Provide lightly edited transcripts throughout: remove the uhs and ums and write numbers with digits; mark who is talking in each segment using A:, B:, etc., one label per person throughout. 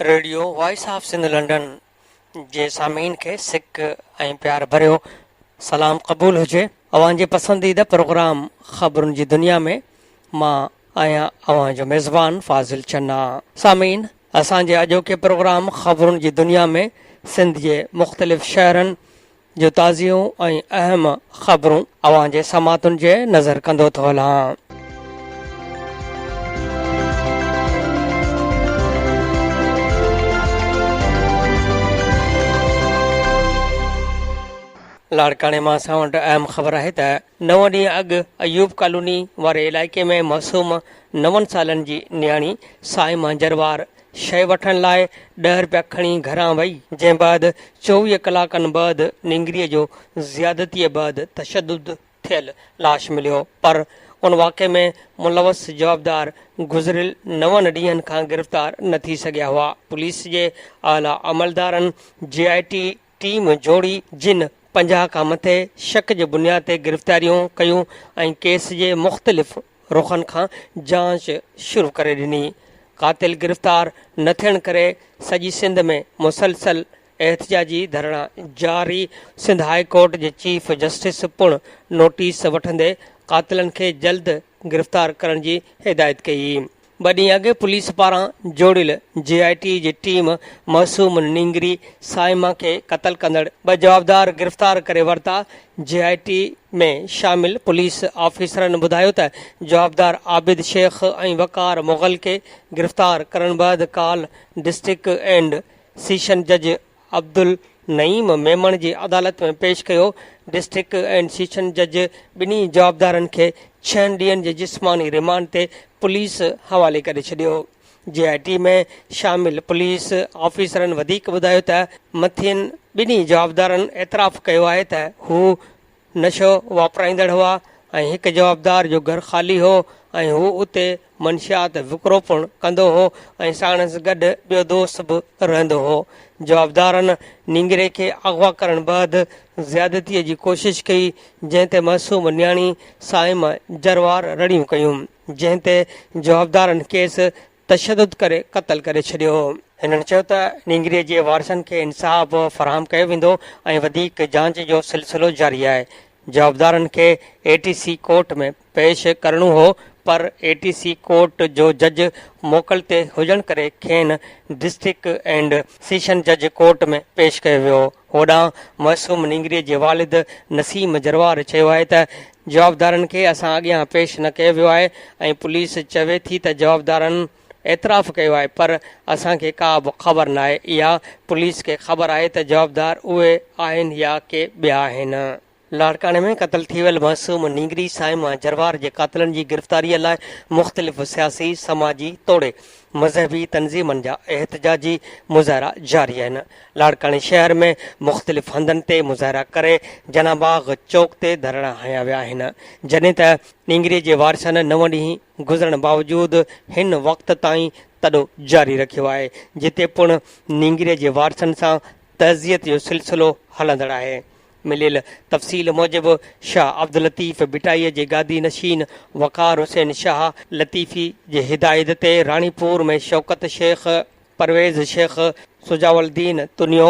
A: Radio voice of Sindh London جي سامعين کي سڪ ۽ پيار ڀريو سلام قبول هجي. اوهان جي پسنديده پروگرام خبرن جي دنيا ۾ مان آهيان اوهان جو ميزبان فاضل چنا. سامعين اسان جي اڄوڪي پروگرام خبرن جي دنيا ۾ سنڌ جي مختلف شهرن جون تازيون ۽ اهم خبرون اوهان جي سماعتن جي نظر ڪندو ٿو هلان. لاڙڪاڻي مان اسان وٽ اهم خبر آهي ته نو ڏينهن اڳ ايوب ڪالوني واري علائقي ۾ معصوم نون سالن جي نياڻي صائمه جروار شيء وٺڻ لاء ڏهه رپيا کڻي گهران وئي، جنهن بعد 24 ڪلاڪن بعد نينگريء جو زيادتيء بعد تشدد ٿيل لاش مليو پر ان واقعي ۾ ملوث جوابدار گذريل نون ڏينهن کان گرفتار نه ٿي سگهيا هئا. پوليس جي اعليٰ عملدارن جي آء ٽي ٽيم جوڙي جن 50 کان مٿي شڪ جي بنياد تي گرفتاريون ڪيون ۽ ڪيس جي مختلف رخن کان جاچ شروع ڪري ڏني. قاتل گرفتار نه ٿيڻ ڪري سڄي سنڌ ۾ مسلسل احتجاجي ڌرڻا جاري، سنڌ هاء ڪورٽ جي چيف جسٽس پڻ نوٽيس وٺندي قاتلن کي جلد گرفتار ڪرڻ جي هدايت ڪئي. ٻه ڏينهن اڳ پوليس پاران جوڙيل جي آء ٽي جي ٽيم معصوم نينگري صائمه کي قتل ڪندڙ ٻه جوابدار گرفتار ڪري ورتا، جي آء ٽي ۾ شامل پوليس آفيسرن ٻڌايو ته جوابدار عابد شيخ ۽ وقار مغل کي گرفتار ڪرڻ بعد ڪالهه ڊسٽرڪٽ اينڊ سيشن جج عبدالنعيم ميمڻ جي عدالت ۾ پيش ڪيو، ڊسٽرڪٽ اينڊ سيشن جج ٻنهي جوابدارن کي ڇهن ڏينهن جي جسماني ريمانڊ تي پوليس حوالي ڪري ڇڏيو. جي آء ٽي ۾ شامل پوليس آفيسرن وڌيڪ ٻڌايو ته مٿين ٻنهي جوابدارن اعتراف ڪيو آهي ته هو نشو واپرائيندڙ هئا ۽ هڪ جوابدار جو گهر خالي هو ۽ هو اتي منشيات وڪرو پڻ ڪندو هو ۽ ساڻس گڏ ٻيو دوست به رهندو هو. جوابدارن نينگري کي اغوا ڪرڻ بعد زيادتي جي ڪوشش ڪئي جنهن تي معصوم نياڻي صائمه جروار رڙيون ڪيون جنهن تي جوابدارن کيس تشدد ڪري قتل ڪري ڇڏيو. هنن چيو ته نينگري جي وارثن کي انصاف فراهم ڪيو ويندو ۽ وڌيڪ جاچ جو سلسلو جاري آهي. جوابدارن کي اي ٽي سي ڪورٽ ۾ پيش ڪرڻو هو پر اي ٽي سي ڪورٽ جو جج موڪل تي هجڻ ڪري کين ڊسٽرڪٽ اينڊ سيشن جج ڪورٽ ۾ پيش ڪيو ويو. هوڏانهن معصوم نينگري جي والد نسيم جروار چيو آهي ته جوابدارن کي اسان اڳيان پيش نه ڪيو ويو آهي ۽ پوليس چوي ٿي ته جوابدارن اعتراف ڪيو آهي پر اسان کي ڪا به خبر ناهي اها پوليس کي خبر آهي ته جوابدار اهي آهن يا ڪي ٻيا آهن. لاڙڪاڻي ۾ قتل ٿي ويل معصوم نينگري صائمه جروار جي قاتلن جي گرفتاري لاء مختلف سياسي، سماجي توڙي مذهبي تنظيمن جا احتجاجي مظاهرا جاري آهن. لاڙڪاڻي شهر ۾ مختلف هنڌن تي مظاهرا ڪري جناح باغ چوڪ تي ڌرڻا هنيا ويا آهن، جڏهن ته نينگري جي وارثن نو ڏينهن گذرڻ باوجود هن وقت تائين تڏو جاري رکيو آهي، جتي پڻ نينگري جي وارثن سان تعزيت جو سلسلو هلندڙ آهي. مليل تفصيل موجب شاهه عبداللطيف ڀٽائي جي گادي نشين وقار حسين شاهه لطيفي جي هدايت تي راڻيپور ۾ شوڪت شيخ، پرويز شيخ، سجاول الدين تنيو،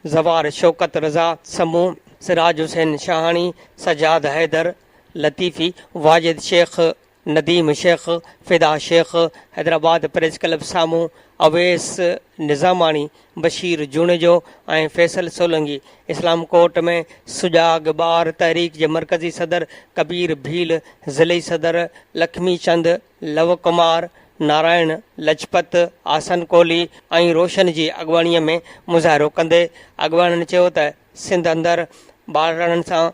A: زوار شوڪت رضا سمون، سراج حسين شاهاڻي، سجاد حيدر لطيفي، واجد شيخ، نديم شيخ، فدا شيخ، حيدرآباد پريس ڪلب سامهون اويس نظاماڻي، بشير جوڻيجو ۽ فيصل سولنگي، اسلام ڪوٽ ۾ سجاڳ ٻار تحريڪ جي مرڪزي صدر ڪبير ڀيل، ضلعي صدر لکمي چند، لو ڪمار، نارائڻ لجپت، آسن ڪولهي ۽ روشن جي اڳواڻي ۾ مظاهرو ڪندي اڳواڻن چيو ته سنڌ اندر ٻارڙن سان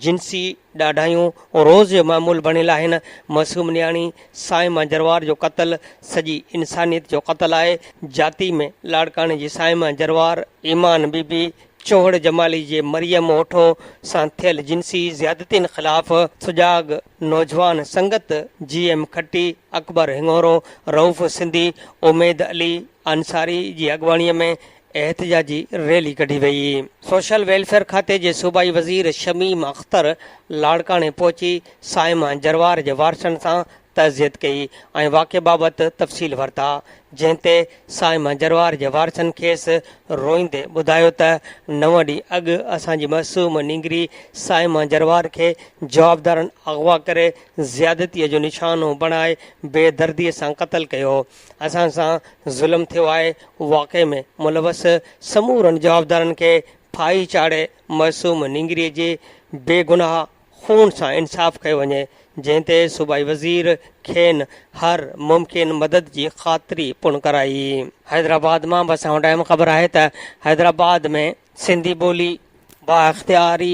A: جنسي ڏاڍايون روز جو معمول بڻيل آهن، معصوم نياڻي صائمه جروار جو قتل سڄي انسانيت جو قتل آهي، جاتي ۾ لاڙڪاڻي جي صائمه جروار، ايمان بي بي، چوهڙ جمالي جي مريم اوٺو سان ٿيل جنسي زيادتين خلاف سجاڳ نوجوان سنگت جي ايم کٽي، اڪبر هڱورو، رئوف سنڌي، اميد علي انصاري جي اڳواڻي ۾ احتجاجي ريلي ڪڍي وئي. سوشل ويلفيئر کاتي جي صوبائي وزير شميم اختر لاڙڪاڻي پهچي صائمه جروار جي وارثن سان تعزيت ڪئي ۽ واقعي بابت تفصيل ورتا. جنهن تي صائمه جروار جي وارثن کيس روئيندي ٻڌايو ته نو ڏينهن اڳ اسان جي معصوم نينگري صائمه جروار کي جوابدارن اغوا ڪري زيادتي جو نشانو بڻائي بي دردي سان قتل ڪيو، اسان سان ظلم ٿيو آهي، واقعي ۾ ملوث سمورن جوابدارن کي ڦاهي چاڙهي معصوم نينگري جي بيگناهه خون سان انصاف ڪيو وڃي، جنهن تي صوبائي وزير کين هر ممڪن مدد جي خاطري پڻ ڪرائي. حيدرآباد مان به اسان وٽ اهم خبر آهي ته حيدرآباد ۾ سنڌي ٻولي بااختياري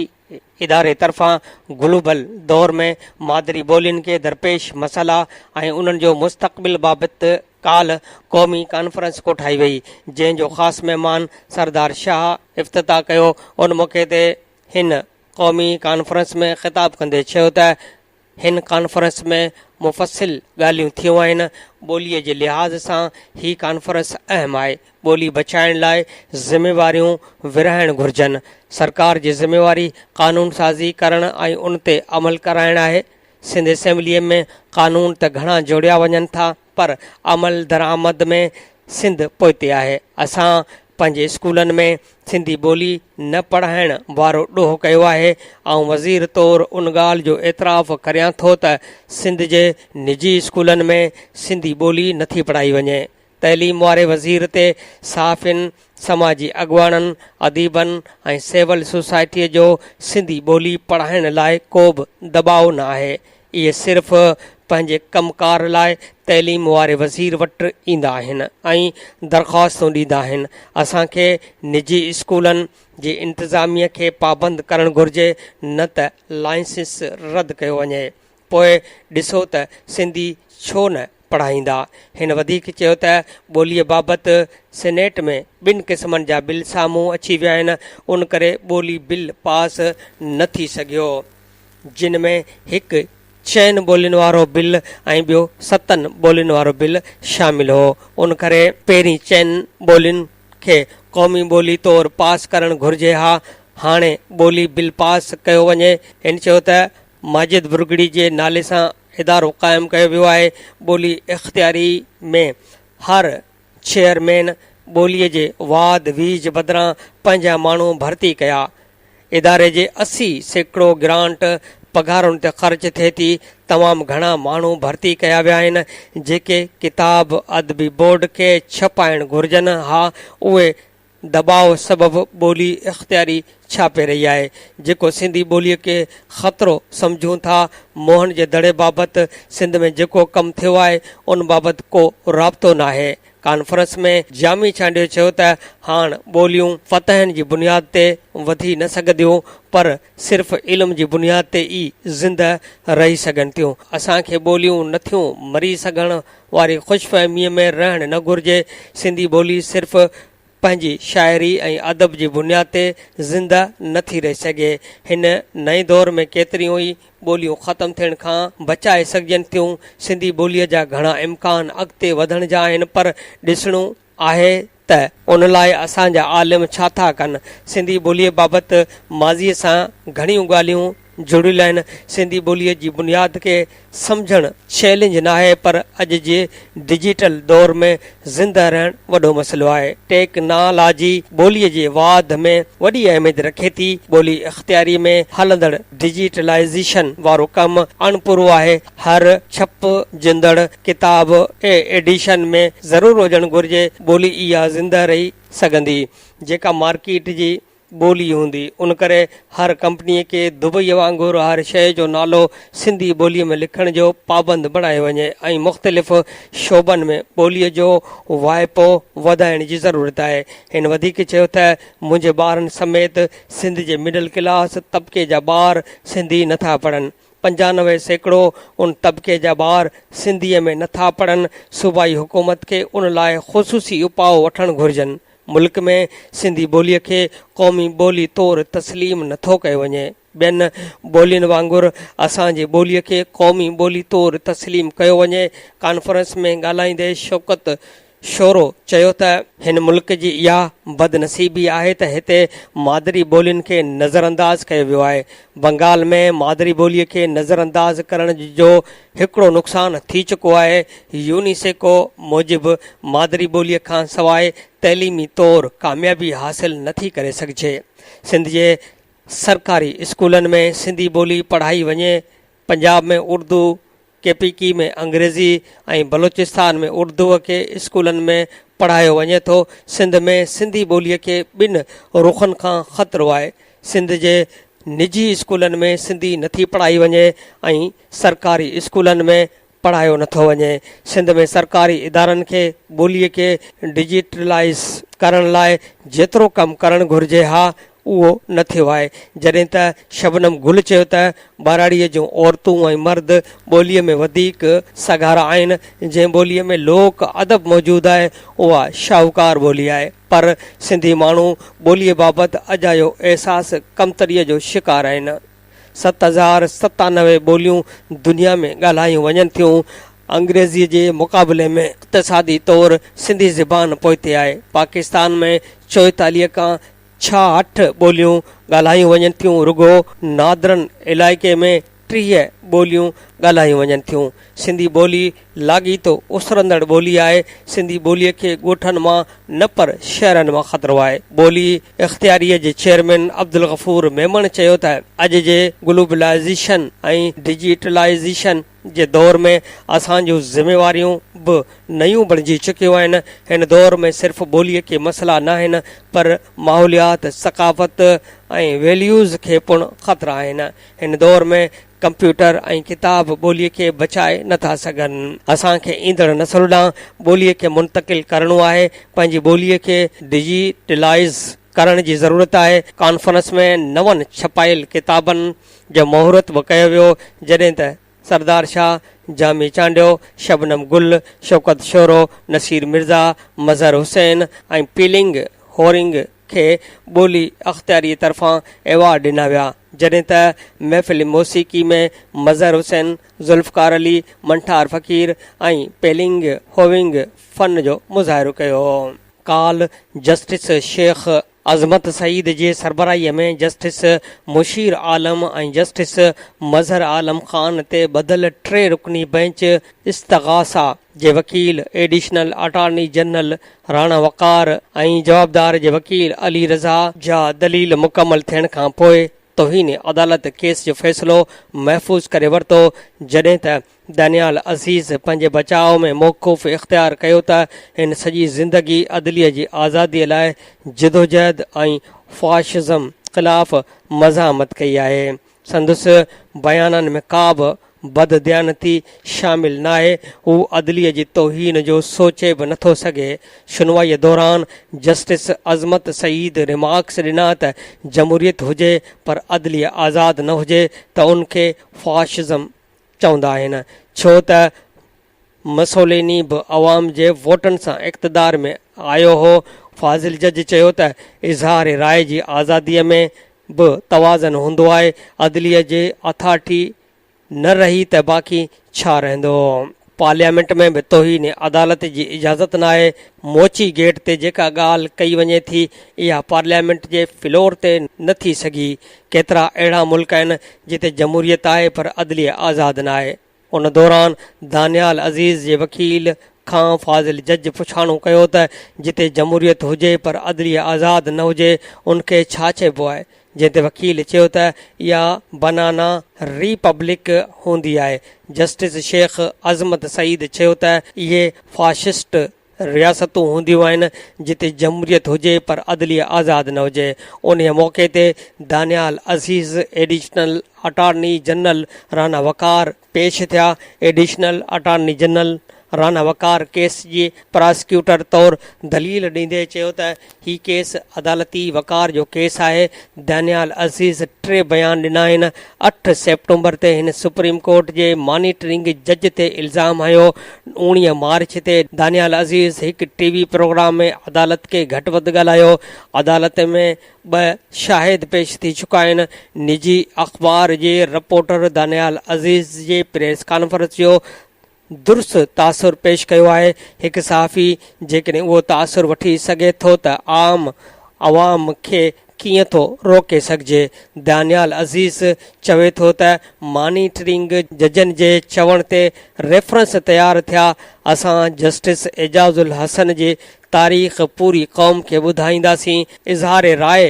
A: اداري طرفان گلوبل دور ۾ مادري ٻولين کي درپيش مسئلا ۽ انهن جو مستقبل بابت ڪالهه قومي ڪانفرنس ڪوٺائي وئي، جنهن جو خاص مهمان سردار شاهه افتتاح ڪيو، ان موقعي تي هن قومي ڪانفرنس ۾ خطاب ڪندي چيو ته هن ڪانفرنس ۾ مفصل ڳالهيون ٿيون آهن، ٻوليء جي لحاظ سان هي ڪانفرنس اهم آهي، ٻولي بچائڻ لاء ذميواريون ورهائڻ گهرجن، سرڪار جي ذميواري قانون سازي ڪرڻ ۽ ان تي عمل ڪرائڻ آهي، سنڌ اسيمبليء ۾ قانون ته گهڻا جوڙيا وڃن ٿا پر عمل درآمد ۾ سنڌ پوئتي آهي، اسان پنهنجي اسڪولن ۾ سنڌي ٻولي نه پڙهائڻ وارو ڏوهه ڪيو آهي، آئون وزير طور ان ڳالهه جو اعتراف ڪريان ٿو ته سنڌ جي نجي اسڪولن ۾ سنڌي ٻولي نٿي پڙهائي وڃي. تعليم واري وزير تي صحافين، سماجي اڳواڻن، اديبن ۽ سول سوسائٽيء جو سنڌي ٻولي پڙهائڻ لاء ڪو به دٻاء نه آهي، اهي صرف پنهنجي ڪم ڪار لاء تعليم واري وزير وٽ ايندا آهن ۽ درخواستون ڏيندا آهن، اسان کي نجي اسڪولن جي انتظاميه کي پابند ڪرڻ گهرجي نه ته لائسنس رد ڪيو وڃي پوء ڏسو ته سنڌي ڇو نه پڙهائيندا. هن وڌيڪ چيو ته ٻوليء بابت سينيٽ ۾ ٻن قسمن جا بل سامهون اچي ويا آهن ان ڪري ٻولي بل پاس نه ٿي سگهيو. جن ۾ هڪ چئن ٻولين وارو بل ۽ ٻيو ستن ٻولين وارو بل شامل هو. ان ڪري پهرين چئن ٻولين کي قومي ٻولي طور پاس ڪرڻ گهرجي ها، هاڻي ٻولي بل پاس ڪيو وڃي. هن چيو ته ماجد ڀرڳڙي جي نالي سان ادارو قائم ڪيو ويو آهي، ٻولي اختياري ۾ هر چيئرمين ٻوليء جي واڌ ويجهه بدران پنهنجا ماڻهو ڀرتي ڪيا. اداري جي 80% گرانٽ پگهارن تي خرچ ٿئي ٿي. تمام گهڻا ماڻهو ڀرتي ڪيا ويا آهن، جيڪي ڪتاب ادبي بورڊ کي ڇپائڻ گهرجن ها، اهي دٻاء سبب ٻولي اختياري ڇاپي رهي آهي، جيڪو سنڌي ٻوليء کي خطرو سمجهون ٿا. موهن جي دڙي بابت سنڌ ۾ جيڪو ڪم ٿيو آهي، ان بابت ڪو رابطو ناهي. ڪانفرنس ۾ جامي چانڊيو چيو ته هاڻ ٻوليون فتحن جي بنياد تي وڌي نه سگهنديون، پر صرف علم جي بنياد تي ئي زنده رهي سگهن ٿيون. اسان کي ٻوليون نٿيون مري سگهڻ واري خوشفهميء ۾ رهڻ نه گهرجي. سنڌي ٻولي صرف پنهنجي شاعري ۽ ادب جي بنياد تي زنده نه ٿي رهي سگهي. هن نئين دور ۾ ڪيتريون ئي ٻوليون ختم ٿيڻ کان بچائي سگهجن ٿيون. سنڌي ٻوليء جا گهڻا امڪان اڳتي وڌڻ جا آهن پر ڏسڻو آهي ته ان لاء اسان جا عالم ڇا ٿا ڪن. سنڌي ٻوليء بابت ماضيء سان گهڻيون ڳالهيون جڙيل آهن. سنڌي ٻوليء جي بنياد کي سمجهڻ چئلينج ناهي پر اڄ جي ڊجيٽل دور ۾ زنده رهڻ وڏو مسئلو آهي. ٽيڪنالاجي ٻوليء جي واڌ ۾ وڏي اهميت رکي ٿي. ٻولي اختياري ۾ هلندڙ ڊجيٽلائيزيشن وارو ڪم اڻپورو آهي. هر ڇپجندڙ ڪتاب اي ايڊيشن ۾ ضرور هجڻ گهرجي. ٻولي اها زنده رهي سگهندي جيڪا مارڪيٽ جي ٻولي هوندي. ان ڪري هر ڪمپنيء کي دبئيء وانگر هر شيء جو نالو سنڌي ٻوليء ۾ لکڻ جو پابند بڻايو وڃي ۽ مختلف شعبن ۾ ٻوليء جو واهپو وڌائڻ جي ضرورت آهي. هن وڌيڪ چيو ته منهنجي ٻارن سميت سنڌ جي مڊل ڪلاس طبقي جا ٻار سنڌي نٿا پڙهن. 95% ان طبقي جا ٻار سنڌيء ۾ نٿا پڙهن، صوبائي حڪومت کي ان لاء خصوصي اپاء وٺڻ گهرجن. ملڪ ۾ سنڌي ٻوليء کي قومي ٻولي طور تسليم نٿو ڪيو وڃي. ٻين ٻولين وانگر اسان جي ٻوليء کي قومي ٻولي طور تسليم ڪيو وڃي. ڪانفرنس ۾ ڳالهائيندي شوڪت شورو چيو ته هن ملڪ جي اها بدنصيبي آهي ته هتي مادري ٻولين کي نظرانداز ڪيو ويو آهي. بنگال ۾ مادري ٻوليء کي نظرانداز ڪرڻ جو هڪڙو نقصان ٿي چڪو آهي. يونيسيڪو موجب مادري ٻوليء کان سواء تعليمي طور ڪاميابي حاصل نٿي ڪري سگهجي. سنڌ جي سرڪاري اسڪولن ۾ سنڌي ٻولي پڙهائي وڃي، پنجاب ۾ اردو، ڪي پي ڪي ۾ انگريزي ۽ بلوچستان ۾ اردوء کي اسڪولن ۾ پڙهايو وڃي ٿو. سنڌ ۾ سنڌي ٻوليء کي ٻن رخن کان خطرو آهي. سنڌ جي نجي اسڪولن ۾ سنڌي نٿي پڙهائي وڃي ۽ سرڪاري اسڪولن ۾ پڙهايو نٿو وڃي. سنڌ ۾ سرڪاري ادارن کي ٻوليء کي ڊجيٽلائيز ڪرڻ لاء جيترو ڪم ڪرڻ گهرجي ها اهو نه ٿيو آهي. جڏهن ته شبنم گل چيو ته ٻهراڙيء جون عورتون ۽ مرد ٻوليء ۾ وڌيڪ سگهارا آهن، جنهن ٻوليء ۾ لوڪ ادب موجود آهي، اها شاهوڪار ٻولي آهي، پر سنڌي ماڻهو ٻوليء بابت اجايو احساس ڪمتريء جو شڪار آهن. 7097 ٻوليون دنيا ۾ ڳالهايون وڃن ٿيون. انگريزيء جي مقابلي ۾ اقتصادي طور سنڌي زبان پوئتي آهي. پاڪستان ۾ 44 کان 66 ٻوليون ڳالهايون وڃن ٿيون، رڳو نادرن علائقي ۾ 30 ٻوليون ڳالهايون وڃن ٿيون. سنڌي ٻولي لاڳيتو اسرندڙ ٻولي آهي. سنڌي ٻوليء کي ڳوٺن مان نه پر شهرن مان خطرو آهي. ٻولي اختياريء جي چيئرمين عبدالغفور ميمڻ چيو ته اڄ جي گلوبلائيزيشن ۽ ڊجيٽلائيزيشن جي دور ۾ اسان جون ذميواريون به نيون بڻجي چڪيون آهن، هن دور ۾ صرف ٻوليء کي مسئلا ناهن پر ماحوليات، ثقافت ۽ ويليوز کي پڻ خطرا آهن، هن دور ۾ ڪمپيوٽر ۽ ڪتاب ٻوليء کي بچائي نه ٿا سگهن. اسان کي ايندڙ نسل ڏانهن ٻوليء کي منتقل ڪرڻو آهي، پنهنجي ٻوليء کي ڊجيٽلائيز ڪرڻ جي ضرورت آهي، ڪانفرنس ۾ نون ڇپايل ڪتابن جو مهورت به ڪيو ويو، جڏهن ته سردار شاهه، جامي چانڊيو، شبنم گل، شوڪت شورو، نصير مرزا، مظهر حسين ۽ پيلنگ هورنگ کي ٻولي اختياري طرفان ايوارڊ ڏنا ويا، جڏهن ته محفل موسيقي ۾ مظهر حسين، ذوالفقار علي، منٺار فقير ۽ پيلنگ هوونگ فن جو مظاهرو ڪيو. ڪالهه جسٽس شيخ عظمت سعيد جي سربراهي ۾ جسٽس مشير عالم ۽ جسٽس مظهر عالم خان تي ٻڌل ٽي رڪني بئنچ استغاثه جي وڪيل additional attorney general Rana Waqar ۽ جوابدار جي وڪيل علي رضا جا دليل مڪمل ٿيڻ کانپوء توهين عدالت ڪيس جو فيصلو محفوظ ڪري ورتو جڏهن ته دانيال عزيز پنهنجي بچاء ۾ موقف اختيار ڪيو ته هن سڄي زندگي عدليه جي آزادي لاء جدوجهد ۽ فاشزم خلاف مزاحمت ڪئي آهي، سندس بيانن ۾ ڪا به بدديانتي شامل ناهي، هو عدليه جي توهين جو سوچي به نٿو سگهي. شنوائي دوران جسٽس عظمت سعيد ريمارڪس ڏنا ته جمهوريت هجي پر عدليه آزاد نه هجي ته ان کي فاشزم چوندا آهن ڇو ته مسوليني به عوام جي ووٽن سان اقتدار ۾ آيو هو. فاضل جج چيو ته اظهار راء جي آزادي ۾ به توازن هوندو آهي، عدليه جي اٿارٽي نه رهي ته باقي ڇا رهندو؟ پارليامينٽ ۾ به توهين عدالت جي اجازت ناهي، موچي گيٽ تي جيڪا ڳالهه ڪئي وڃي ٿي اها پارليامينٽ جي فلور تي نه ٿي سگهي، ڪيترا اهڙا ملڪ آهن جتي جمهوريت آهي پر عدليه آزاد ناهي. ان دوران دانيال عزيز جي وڪيل کان فاضل جج پڇاڻو ڪيو ته جتي جمهوريت هجي پر عدليه آزاد نه هجي ان کي ڇا چئبو آهي؟ جنهن تي وڪيل چيو ته اها بنانا ري پبلڪ هوندي آهي. جسٽس شيخ عظمت سعيد چيو ته اهي فاشسٽ رياستون هونديون آهن جتي جمهوريت هجي پر عدليه آزاد نه هجي. انهيء موقعي تي Daniyal Aziz, additional attorney general Rana Waqar پيش ٿيا. Additional attorney general Rana Waqar case جي پراسيڪيوٽر طور دليل ڏيندي چيو ته هي ڪيس عدالتي وقار جو ڪيس آهي، دانيال عزيز ٽي بيان ڏنا آهن، اٺ سيپٽمبر تي هن سپريم ڪورٽ جي مانيٽرنگ جج تي الزام هنيو، 19 مارچ تي دانيال عزيز هڪ ٽي وي پروگرام ۾ عدالت کي گهٽ وڌ ڳالهايو، عدالت ۾ ٻه شاهد پيش ٿي چڪا آهن، نجي اخبار جي رپورٽر دانيال عزيز جي پريس ڪانفرنس جو. درست تاثر پيش ڪيو آهي، هڪ صحافي جيڪڏهن اهو تاثر وٺي سگهي ٿو ته عام عوام کي ڪيئن ٿو روڪي سگهجي؟ دانيال عزيز چوي ٿو ته مانيٽرنگ ججن جي چوڻ تي ريفرنس تيار ٿيا، اسان جسٽس اعجاز الحسن جي تاريخ پوري قوم کي ٻڌائينداسين، اظهار راء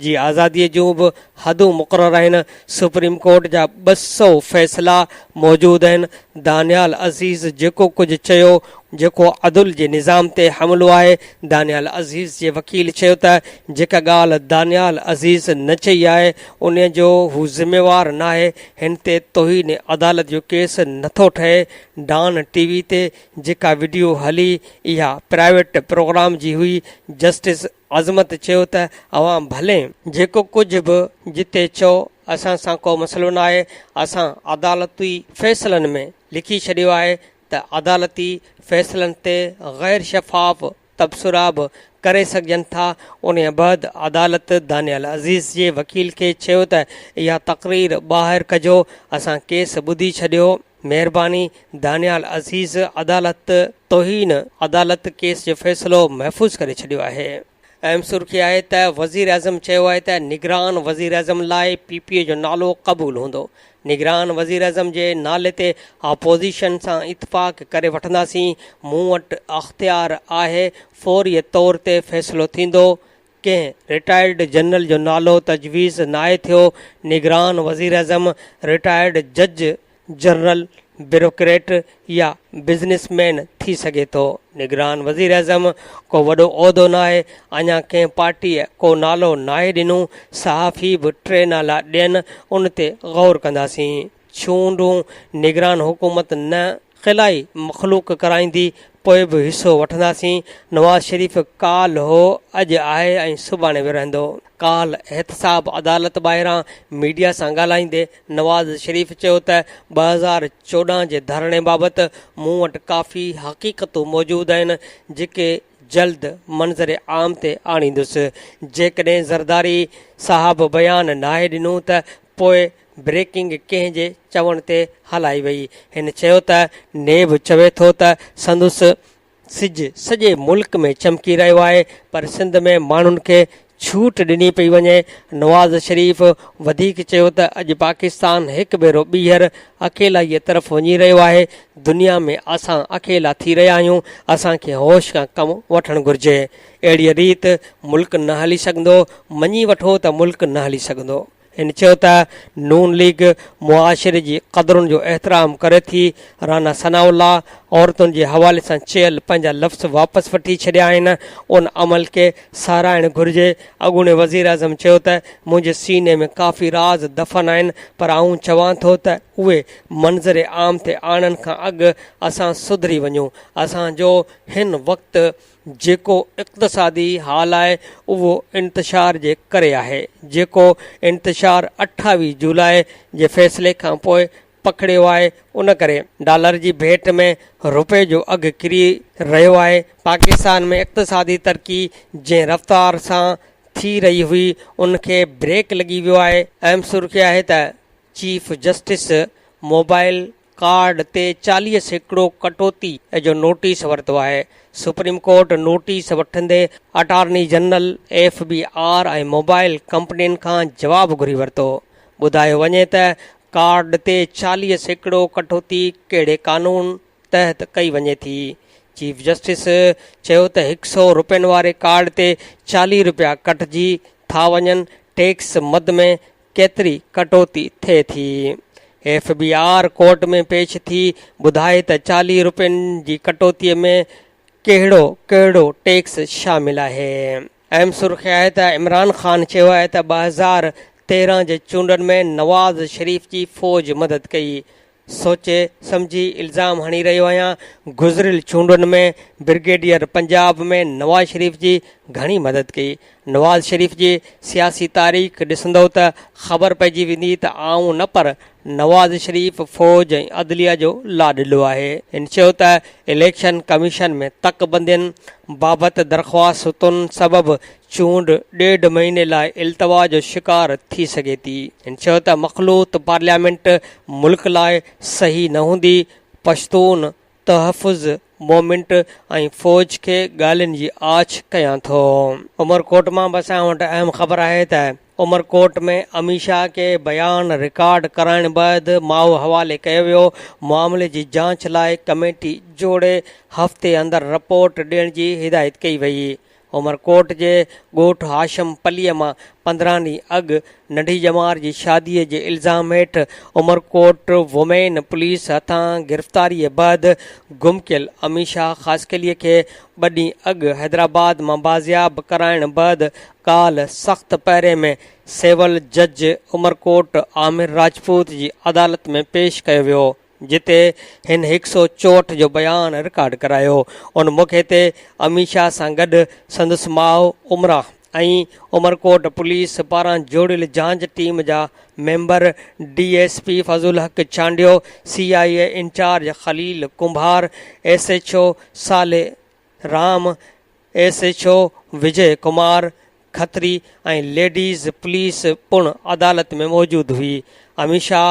A: جي آزادي جون به حدون مقرر آهن، سپريم ڪورٽ جا 200 فيصلا موجود آهن، دانيال عزيز جيڪو ڪجهه چيو جيڪو عدل جي نظام تي حملو آهي، دانيال عزيز جي وڪيل چيو ته جيڪا ڳالهه دانيال عزيز نه چئي آهي ان جو هو ذميوار ناهي، هن تي توهين عدالت جو ڪيس نٿو ٺهي، ڊان ٽي وي تي جيڪا وڊيو هلي اها پرائيويٽ پروگرام جي هئي، جسٽس عظمت چيو ته اوهان ڀلي جيڪو ڪجهه به جتي چئو اسان سان ڪو مسئلو ناهي، اسان عدالتي فيصلن ۾ لکي ڇڏيو آهي ته عدالتي فيصلن تي غير شفاف تبصرا به ڪري سگهجن ٿا، انهيء بعد عدالت دانيال عزيز جي وڪيل کي چيو ته اها تقرير ٻاهر ڪجو، اسان ڪيس ٻڌي ڇڏيو. مهرباني دانيال عزيز عدالت توهين عدالت ڪيس جو فيصلو محفوظ ڪري ڇڏيو آهي. اهم سرخي آهي ته وزيراعظم چيو آهي ته نگران وزيراعظم لاء پي پي جو نالو قبول هوندو، نگران وزيراعظم جي نالي تي اپوزيشن سان اتفاق ڪري وٺنداسين، مون وٽ اختيار آهي، فوري طور تي فيصلو ٿيندو، ڪنهن رٽائرڊ جنرل جو نالو تجويز ناهي ٿيو، نگران وزيراعظم رٽائرڊ جج، جنرل، بيوروڪريٽ يا بزنس مين ٿي سگهي ٿو، نگران وزيراعظم ڪو وڏو عهدو ناهي، اڃا ڪنهن پارٽيء ڪو نالو ناهي ڏنو، صحافي به ٽي نالا ڏين ان تي غور ڪنداسين. چونڊون نگران حڪومت نه خلائي مخلوق ڪرائيندي پوء به حصو وٺنداسين، نواز شريف ڪالهه هو اڄ آهي ۽ سڀاڻي به رهندو. ڪالهه احتساب عدالت ٻاهران ميڊيا سان ڳالهائيندي نواز شريف چيو ته 2014 جي ڌرڻي بابت مون وٽ ڪافي حقيقتون موجود آهن جيڪي جلد منظر عام تي آڻيندس، جيڪڏهن زرداري صاحب بيان ناهي ڏنو ته پوء بريڪنگ ڪنهن جي چوڻ تي هلائي وئي. هن چيو ته نيب چوي ٿو ته سندس سج سڄي ملڪ ۾ چمڪي رهيو آهي پر سنڌ ۾ ماڻهن کي ڇوٽ ڏني پئي وڃي. نواز شريف وڌيڪ چيو ته اڄ پاڪستان هڪ ڀيرو ٻيهر اڪيلائيء طرف وڃي رهيو آهي، دنيا ۾ اسان اڪيلا ٿي رهيا آهيون، اسان کي هوش کان ڪم وٺڻ گهرجي، اهڙيء ريت ملڪ نه هلي سگهندو، مڃي وٺو ته ملڪ نه هلي سگهندو. هن چيو ته نون ليگ معاشري جي قدرن جو احترام ڪري ٿي، رانا ثناء الله عورتن جي حوالي سان چيل پنهنجا لفظ واپس وٺي ڇڏيا آهن، ان عمل کي ساراهڻ گهرجي، اڳوڻي وزيراعظم چيو ته منهنجي سيني ۾ ڪافي راز دفن آهن پر آئون چوان ٿو ته اهي منظر عام تي آڻڻ کان اڳ اسان سڌري وڃون، اسان جو هن وقت جيڪو اقتصادي حال آهي اهو انتشار جي ڪري آهي، جيڪو انتشار 28 جولاء جي فيصلي کانپوء پکڙيو آهي، ان ڪري ڊالر جي ڀيٽ ۾ رپئي جو اگهه ڪري رهيو آهي، پاڪستان ۾ اقتصادي ترقي جنهن رفتار سان ٿي رهي هئي ان کي بريڪ لڳي ويو آهي، اهم سرخي آهي ته چيف جسٽس موبائل ڪارڊ تي 40% ڪٽوتي جو نوٽيس ورتو آهي، سپريم ڪورٽ نوٽيس وٺندي attorney general, F B R ۽ mobile ڪمپنين کان جواب گهري ورتو، ٻڌايو وڃي ته ڪارڊ تي 40% ڪٽوتي ڪهڙي قانون تحت ڪئي وڃي ٿي، چيف جسٽس چيو ته هڪ سئو رپين واري ڪارڊ تي 40 رپيا ڪٽجي ٿا وڃن، ٽيڪس مد ۾ ڪيتري ڪٽوتي ٿئي ٿي؟ ايف بي آر ڪورٽ ۾ پيش ٿي ٻڌائي ته 40 رپين جي ڪٽوتي ۾ ڪهڙو ڪهڙو ٽيڪس شامل آهي. اهم سرخي آهي ته عمران خان چيو آهي ته 2013 جي چونڊن ۾ نواز شريف جي فوج مدد ڪئي، سوچي سمجهي الزام هڻي رهيو آهيان، گذريل چونڊن ۾ برگيڊيئر پنجاب ۾ نواز شريف جي گهڻي مدد ڪئي، نواز شريف جي سياسي تاريخ ڏسندؤ ته خبر پئجي ويندي ته آئون نه پر نواز شريف فوج ۽ عدليه جو لاڏلو آهي. هن چيو ته اليڪشن ڪميشن ۾ تڪ بندين بابت درخواستن سبب چونڊ ڏيڍ مهيني لاء التوا جو شڪار ٿي سگهي ٿي. هن چيو ته مخلوط پارليامينٽ ملڪ لاء صحيح نه هوندي، پشتون تحفظ موومينٽ ۽ فوج کي ڳالهين جي آڇ ڪيان ٿو. عمرڪوٽ مان به اسان وٽ اهم خبر آهي ته عمرڪوٽ ۾ اميشا کي بيان رڪارڊ ڪرائڻ بعد ماء حوالي ڪيو ويو، معاملي جي جاچ لاء ڪميٽي جوڙي هفتي اندر رپورٽ ڏيڻ جي هدايت ڪئي وئي. عمرڪوٽ جي ڳوٺ هاشم پليء مان 15 ڏينهن اڳ ننڍي ڄمار جي شاديء جي الزام هيٺ عمرڪوٽ وومين پوليس هٿان گرفتاريء بعد گم ڪيل اميشا خاصخيليء کي ٻه ڏينهن اڳ حيدرآباد مان بازياب ڪرائڻ بعد ڪالهه سخت پهري ۾ سول جج عمرڪوٽ عامر راجپوت جي عدالت ۾ پيش ڪيو ويو. جتي هن هڪ سئو 64 جو بيان رڪارڊ ڪرايو. ان موقعي تي اميشا سان گڏ سندس ماء عمره ۽ عمرڪوٽ پوليس پاران جوڙيل جانچ ٽيم جا member D S P Fazal Haq Chandio, C I A incharge Khalil Kumbhar, S H O Saleh Ram, S H O Vijay Kumar Khatri ۽ ladies police پڻ عدالت ۾ موجود هئي. اميشا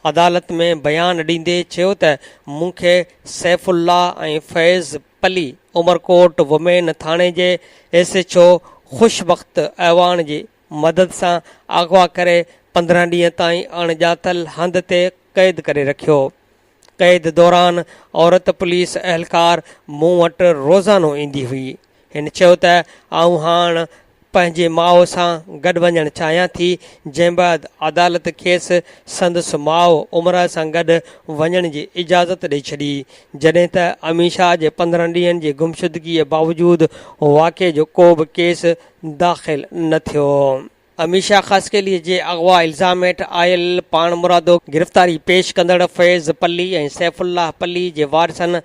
A: عدالت ۾ بيان ڏيندي چيو ته مون کي سيف الله ۽ فيض پلي عمرڪوٽ وومين ٿاڻي جي ايس ايڇ او خوش بخت اعواڻ جي مدد سان اغوا ڪري 15 ڏينهن تائين اڻڄاتل هنڌ تي قيد ڪري رکيو. قيد دوران عورت پوليس اهلڪار مون وٽ روزانو ايندي هئي. هن چيو ته آئون هاڻ پنهنجي ماء سان گڏ وڃڻ چاهيان ٿي، جنهن بعد عدالت کيس سندس ماء عمره سان گڏ وڃڻ جي اجازت ڏئي ڇڏي، جڏهن ته اميشا جي 15 ڏينهن جي گمشدگيء باوجود واقعي جو ڪو به ڪيس داخل نه ٿيو. اميشا خاصخيلي جي اغوا الزام هيٺ آيل پاڻمرادو گرفتاري پيش ڪندڙ فيض پلي ۽ سيف الله پلي جي وارثن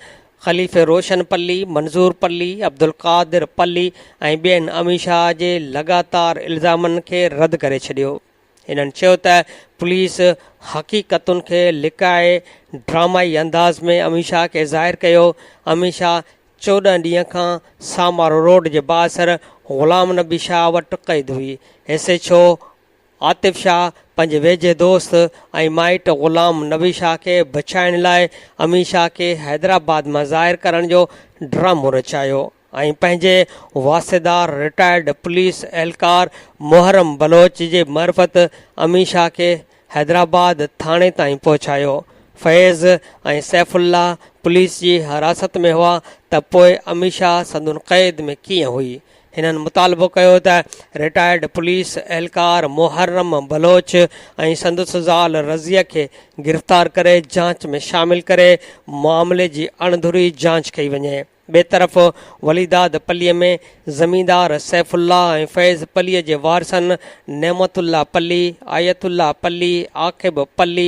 A: خليفي روشن پلي، منظور پلي، عبدالقادر پلي ۽ ٻين اميشا جي لڳاتار الزامن کي رد ڪري ڇڏيو. هنن چيو ته پوليس حقيقتن کي لڪائي ڊرامائي انداز ۾ اميشا کي ظاهر ڪيو، اميشا 14 ڏينهن کان سامارو روڊ جي بااثر غلام نبي شاهه وٽ قيد هئي. S H O Atif Shah پنهنجي ويجهي دوست ۽ مائٽ غلام نبي شاهه کي بچائڻ لاء امين شاهه کي حيدرآباد مان ظاهر ڪرڻ جو ڊرامو رچايو ۽ پنهنجي واسطيدار رٽائرڊ پوليس اهلڪار محرم بلوچ جي معرفت امين شاهه کي حيدرآباد ٿاڻي تائين پهچايو. فيض ۽ سيف الله پوليس جي حراست ۾ هئا ته پوء اميشا سندن قيد ۾ ڪيئن هئي؟ هنن مطالبو ڪيو ته رٽائرڊ پوليس اهلڪار محرم بلوچ ۽ سندس زال رضيه کي گرفتار ڪري جاچ ۾ شامل ڪري معاملي جي اڻڌري جاچ ڪئي وڃي. ٻئي طرف وليداد پليء ۾ زميندار سيف الله ۽ فيض پليء جي وارثن نعمت الله پلي، آيت الله پلي، عاقب پلي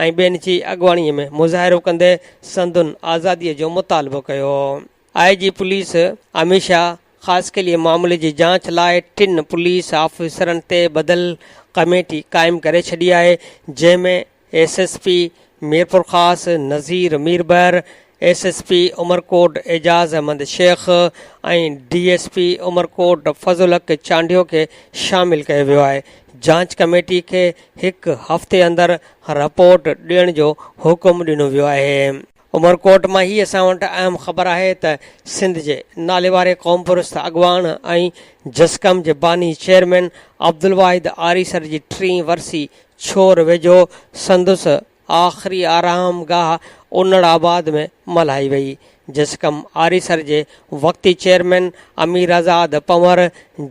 A: ۽ ٻين جي اڳواڻيء ۾ مظاهرو ڪندي سندن آزاديء جو مطالبو ڪيو. آء جي پوليس اميشا خاصخيلي معاملي جي جاچ لاء ٽن پوليس آفيسرن تي ٻڌل ڪميٽي قائم ڪري ڇڏي آهي، جنهن ۾ S S P Mirpurkhas Nazir Mirbahar, S S P Umerkot Ejaz Ahmed Shaikh ۽ D S P Umerkot Fazal Haq Chandio کي شامل ڪيو ويو آهي. جاچ ڪميٽي کي هڪ هفتي اندر رپورٽ ڏيڻ جو حڪم ڏنو ويو آهي. عمرڪوٽ مان هي اسان وٽ اهم خبر آهي ته سنڌ جي ناليواري قومپرست اڳواڻ ۽ جسقم جي باني چيئرمين عبدالواحد آريسر جي ٽين ورسي ڇور ويجهو سندس آخري آرام گاهه انڙ آباد ۾ ملهائي وئي. جسقم آريسر جي وقتي چيئرمين امير آزاد پنهور،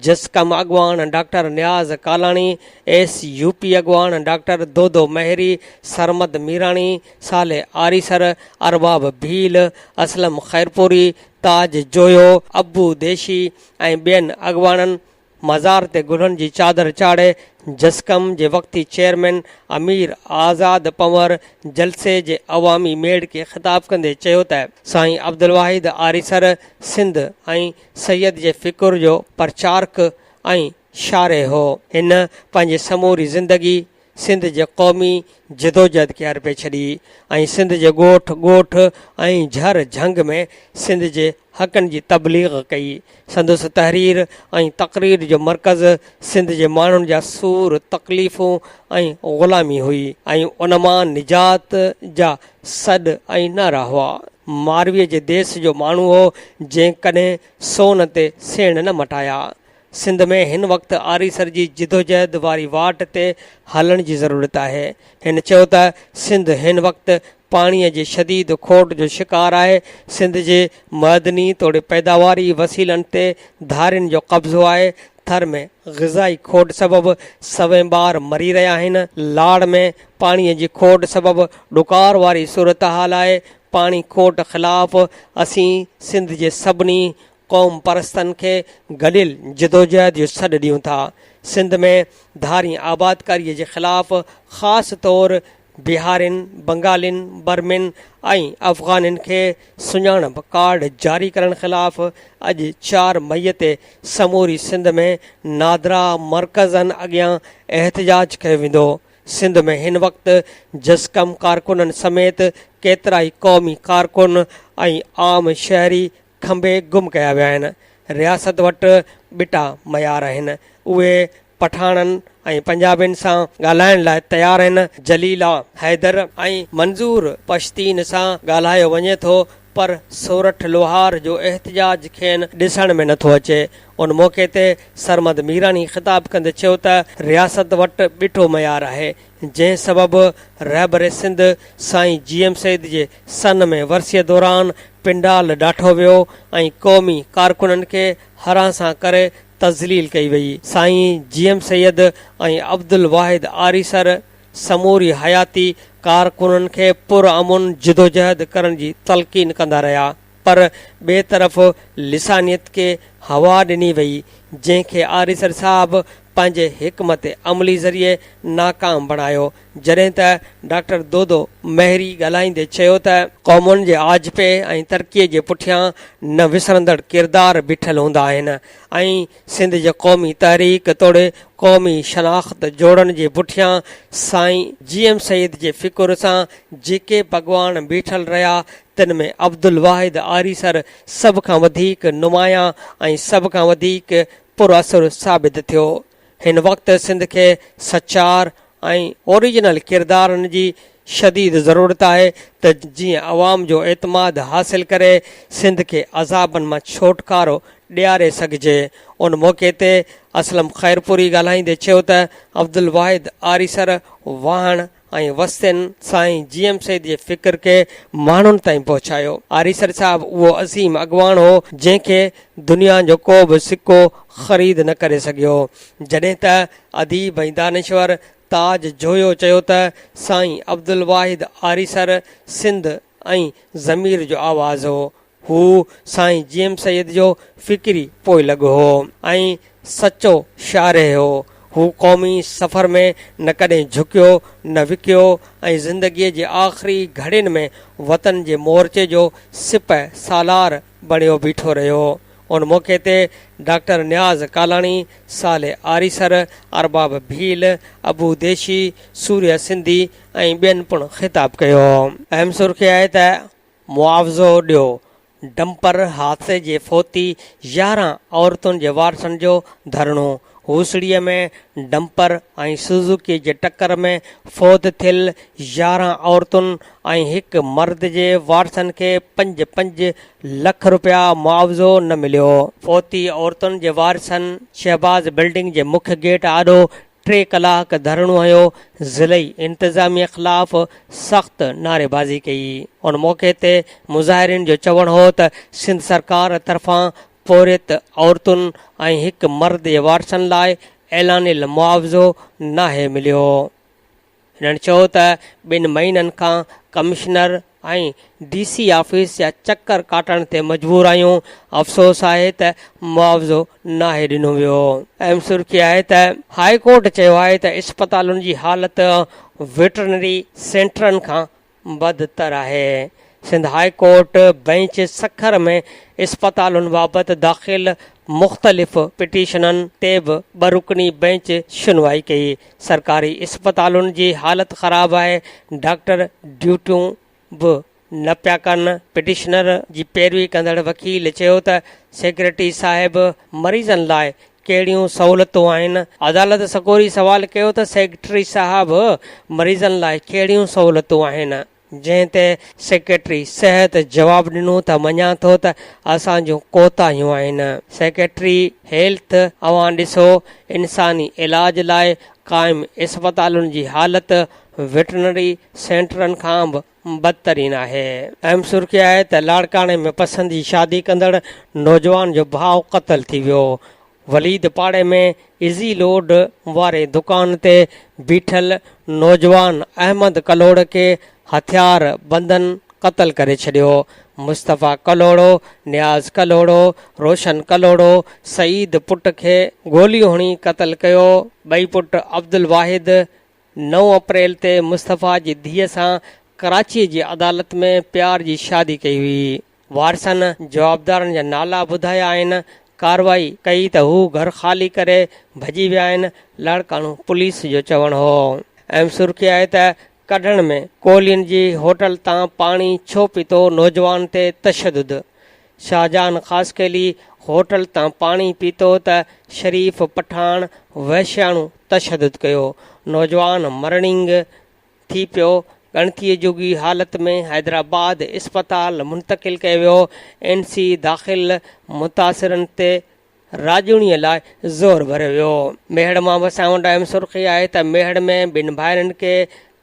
A: جسقم اڳواڻ doctor Niaz Kalani, S U P اڳواڻ ڊاڪٽر دودو مهيري، سرمد ميراڻي، صالح آريسر، ارباب ڀيل، اسلم خيرپوري، تاج جويو، ابو ديشي ۽ ٻين اڳواڻن مزار تي گلن جي چادر چاڙهي جسقم جي وقتي چيئرمين امير آزاد پنهور جلسي جي عوامي ميڙ کي خطاب ڪندي چيو ته سائين عبدالواحد آريسر سنڌ ۽ سيد جي فڪر جو پرچارڪ ۽ شارح هو. هن پنهنجي سموري زندگي سنڌ جي قومي جدوجهد کي ارپي ڇڏي ۽ سنڌ جي ڳوٺ ڳوٺ ۽ جهر جهنگ ۾ سنڌ جي حقن جي تبليغ ڪئي. سندس تحرير ۽ تقرير جو مرڪز سنڌ جي ماڻهن جا سور، تڪليفون ۽ غلامي هئي ۽ ان مان نجات جا سڏ ۽ نعرا هئا. مارويء جي ديس جو ماڻهو هو، جنهن ڪڏهن سون تي سيڻ نه مٽايا. سنڌ ۾ هن وقت آريسر جي جدوجهد واري واٽ تي هلڻ جي ضرورت آهي. هن چيو ته سنڌ هن وقت پاڻيء جي شديد کوٽ جو شڪار آهي، سنڌ جي معدني توڙي پيداواري وسيلن تي ڌارين جو قبضو آهي، ٿر ۾ غذائي کوٽ سبب سوين ٻار مري رهيا آهن، لاڙ ۾ پاڻيء جي کوٽ سبب ڏڪار واري صورتحال آهي، پاڻي کوٽ خلاف اسين سنڌ جي سڀني قوم پرستن کي گڏيل جدوجهد جو سڏ ڏيون ٿا. سنڌ ۾ ڌارين آبادڪاريء جي خلاف خاص طور بهارين، بنگالين، برمين ۽ افغانين کي سڃاڻپ ڪارڊ جاري ڪرڻ خلاف اڄ چار مئي تي سموري سنڌ ۾ نادرا مرڪزن اڳيان احتجاج ڪيو ويندو. سنڌ ۾ هن وقت جسقم ڪارڪنن سميت ڪيترائي قومي ڪارڪن ۽ عام شهري کنڀي گم ڪيا ويا آهن. رياست وٽ ٻٽا معيار آهن. اهي پٺاڻن ۽ پنجابين سان ڳالهائڻ لاء تيار آهن. جليلا حيدر ۽ منظور پشتين سان ڳالهايو وڃي ٿو پر سورٺ لوهار جو احتجاج کين ڏسڻ ۾ نٿو اچي. ان موقعي تي سرمد ميراڻي خطاب ڪندي چيو ته رياست وٽ ٻٽو معيار آهي. جنهن سبب رهبر سنڌ سائين جي ايم سيد جي سن ۾ ورسيء دوران پنڊال ڊاٺو ويو ۽ قومي ڪارڪنن کي هراسان ڪري تذليل ڪئي وئي. سائين جي ايم سيد ۽ عبدالواحد آريسر سموري حياتي ڪارڪنن کي پرامن جدوجهد ڪرڻ جي تلقين ڪندا رهيا پر ٻئي طرف لسانيت کي هوا ڏني وئي جنهن کي آريسر صاحب پنهنجي حڪمت عملي ذريعي ناڪام بڻايو جڏهن ته ڊاڪٽر دودو مهري ڳالهائيندي چيو ته قومن جي آجپي ۽ ترقي جي پٺيان نه وسرندڙ ڪردار بيٺل هوندا آهن ۽ سنڌ جي قومي تحريڪ توڙي قومي شناخت جوڙڻ جي پٺيان سائين جي ايم سيد جي فڪر سان جيڪي به اڳواڻ بيٺل رهيا تن ۾ عبدالواحد آريسر سڀ کان وڌيڪ نمايان ۽ سڀ کان وڌيڪ پراثر ثابت ٿيو. هن وقت سنڌ کي سچار ۽ اوريجنل ڪردارن جي شديد ضرورت آهي ته جيئن عوام جو اعتماد حاصل ڪري سنڌ کي عذابن مان ڇوٽڪارو ڏياري سگهجي. ان موقعي تي اسلم خيرپوري ڳالهائيندي چيو ته عبدالواحد آريسر واهڻ ۽ وستين سائين جي ايم سيد جي فڪر کي ماڻهن تائين پهچايو. آريسر صاحب اهو عظيم اڳواڻ هو جنهن کي دنيا جو ڪو به سڪو خريد نه ڪري سگهيو. جڏهن ته اديب ۽ دانشور تاج جويو چيو ته سائين عبدالواحد آريسر سنڌ ۽ ضمير جو آواز هو. هو سائين جي ايم سيد جو فڪري پوئلڳ هو ۽ سچو شارح هو. هو قومي سفر ۾ نه ڪڏهن جهڪيو نه وڪيو ۽ زندگيء جي آخري گهڙين ۾ وطن جي مورچي جو سپهه سالار بڻيو بيٺو رهيو. ان موقعي تي ڊاڪٽر نياز ڪالاڻي، صالح آريسر، ارباب ڀيل، ابو ديشي، سوريه سنڌي ۽ ٻين پڻ خطاب ڪيو. اهم سرخي آهي ته معاوضو ڏيو، ڊمپر حادثي جي فوتي 11 عورتن جي وارثن جو ڌرڻو، هوسڙي ۾ ڊمپر ۽ سوزوڪي جي ٽڪر ۾ فوت ٿيل 11 عورتن ۽ هڪ مرد جي وارثن کي پنج پنج لک رپيا معاوضو نه مليو. فوتي عورتن جي وارثن شهباز بلڊنگ جي مک گيٽ آڏو ٽي ڪلاڪ ڌرڻو هنيو، ضلعي انتظاميه خلاف سخت نعريبازي ڪئي. ان موقعي تي مظاهرين جو چوڻ هو ته سنڌ سرڪار طرفان پورهيت عورتن ۽ هڪ مرد جي وارثن لاء اعلانيل معاوضو ناهي مليو. هنن چيو ته ٻن مهينن کان ڪمشنر ۽ ڊي سي آفيس جا چڪر ڪاٽڻ تي مجبور آهيون، افسوس آهي ته معاوضو ناهي ڏنو ويو. اهم سرخي آهي ته هاء ڪورٽ چيو آهي ته اسپتالن جي حالت ويٽرنري سينٽرن کان بدتر آهي. Sindh high court bench Sukkur ۾ اسپتالن بابت داخل مختلف پٽيشنن تي به ٻه رڪني بئنچ شنوائي ڪئي. سرڪاري اسپتالن جي حالت خراب آهي، ڊاڪٽر ڊيوٽيون به نه پيا ڪن. پٽيشنر جي پيروي ڪندڙ وڪيل چيو ته سيڪريٽري صاحب مريضن لاء ڪهڙيون سهولتون آهن؟ عدالت سڳوري سوال ڪيو ته سيڪريٽري صاحب مريضن لاء ڪهڙيون سهولتون آهن؟ جنهن تي سيڪريٽري صحت جواب ڏنو ته مڃان ٿو ته اسان جون ڪوتاهيون آهن. سيڪريٽري هيلٿ اوهان ڏسو انساني علاج لاء قائم اسپتالن جي حالت وٽرنري سينٽرن کان به بدترين آهي. اهم سرخي آهي ته لاڙڪاڻي ۾ پسند جي شادي ڪندڙ نوجوان جو ڀاء قتل ٿي ويو. وليد پاڙي ۾ ايزي لوڊ واري دڪان تي بيٺل نوجوان احمد ڪلهوڙ کي هٿيار بندن قتل ڪري ڇڏيو. مصطفيٰ ڪلهوڙو، نياز ڪلهوڙو، روشن ڪلهوڙو، سعيد پٽ کي گوليون هڻي قتل ڪيو. ٻئي پٽ عبدالواحد نو اپريل تي مصطفيٰ جي ڌيء سان ڪراچي جي عدالت ۾ پيار جي شادي ڪئي هئي. وارثن جوابدارن جا نالا ٻڌايا آهن، ڪارروائي ڪئي ته هو گهر خالي ڪري ڀڄي ويا آهن، لاڙڪاڻو پوليس جو چوڻ هو. اهم سرخي آهي ته ڪڍڻ ۾ ڪولهين جي هوٽل تان پاڻي ڇو پيتو نوجوان تي تشدد، شاهجهان خاصخيلي هوٽل تان پاڻي پيتو ته شريف پٺاڻ وحشياڻو تشدد ڪيو، نوجوان مرڻينگ ٿي پيو، ڳڻتيء جوڳي حالت ۾ حيدرآباد اسپتال منتقل ڪيو ويو، اين سي داخل متاثرن تي راڄوڻيء لاء زور ڀريو ويو. ميهڙ مان وسائون ڊيم سرخي آهي ته ميهڙ ۾ ٻن ڀائرن کي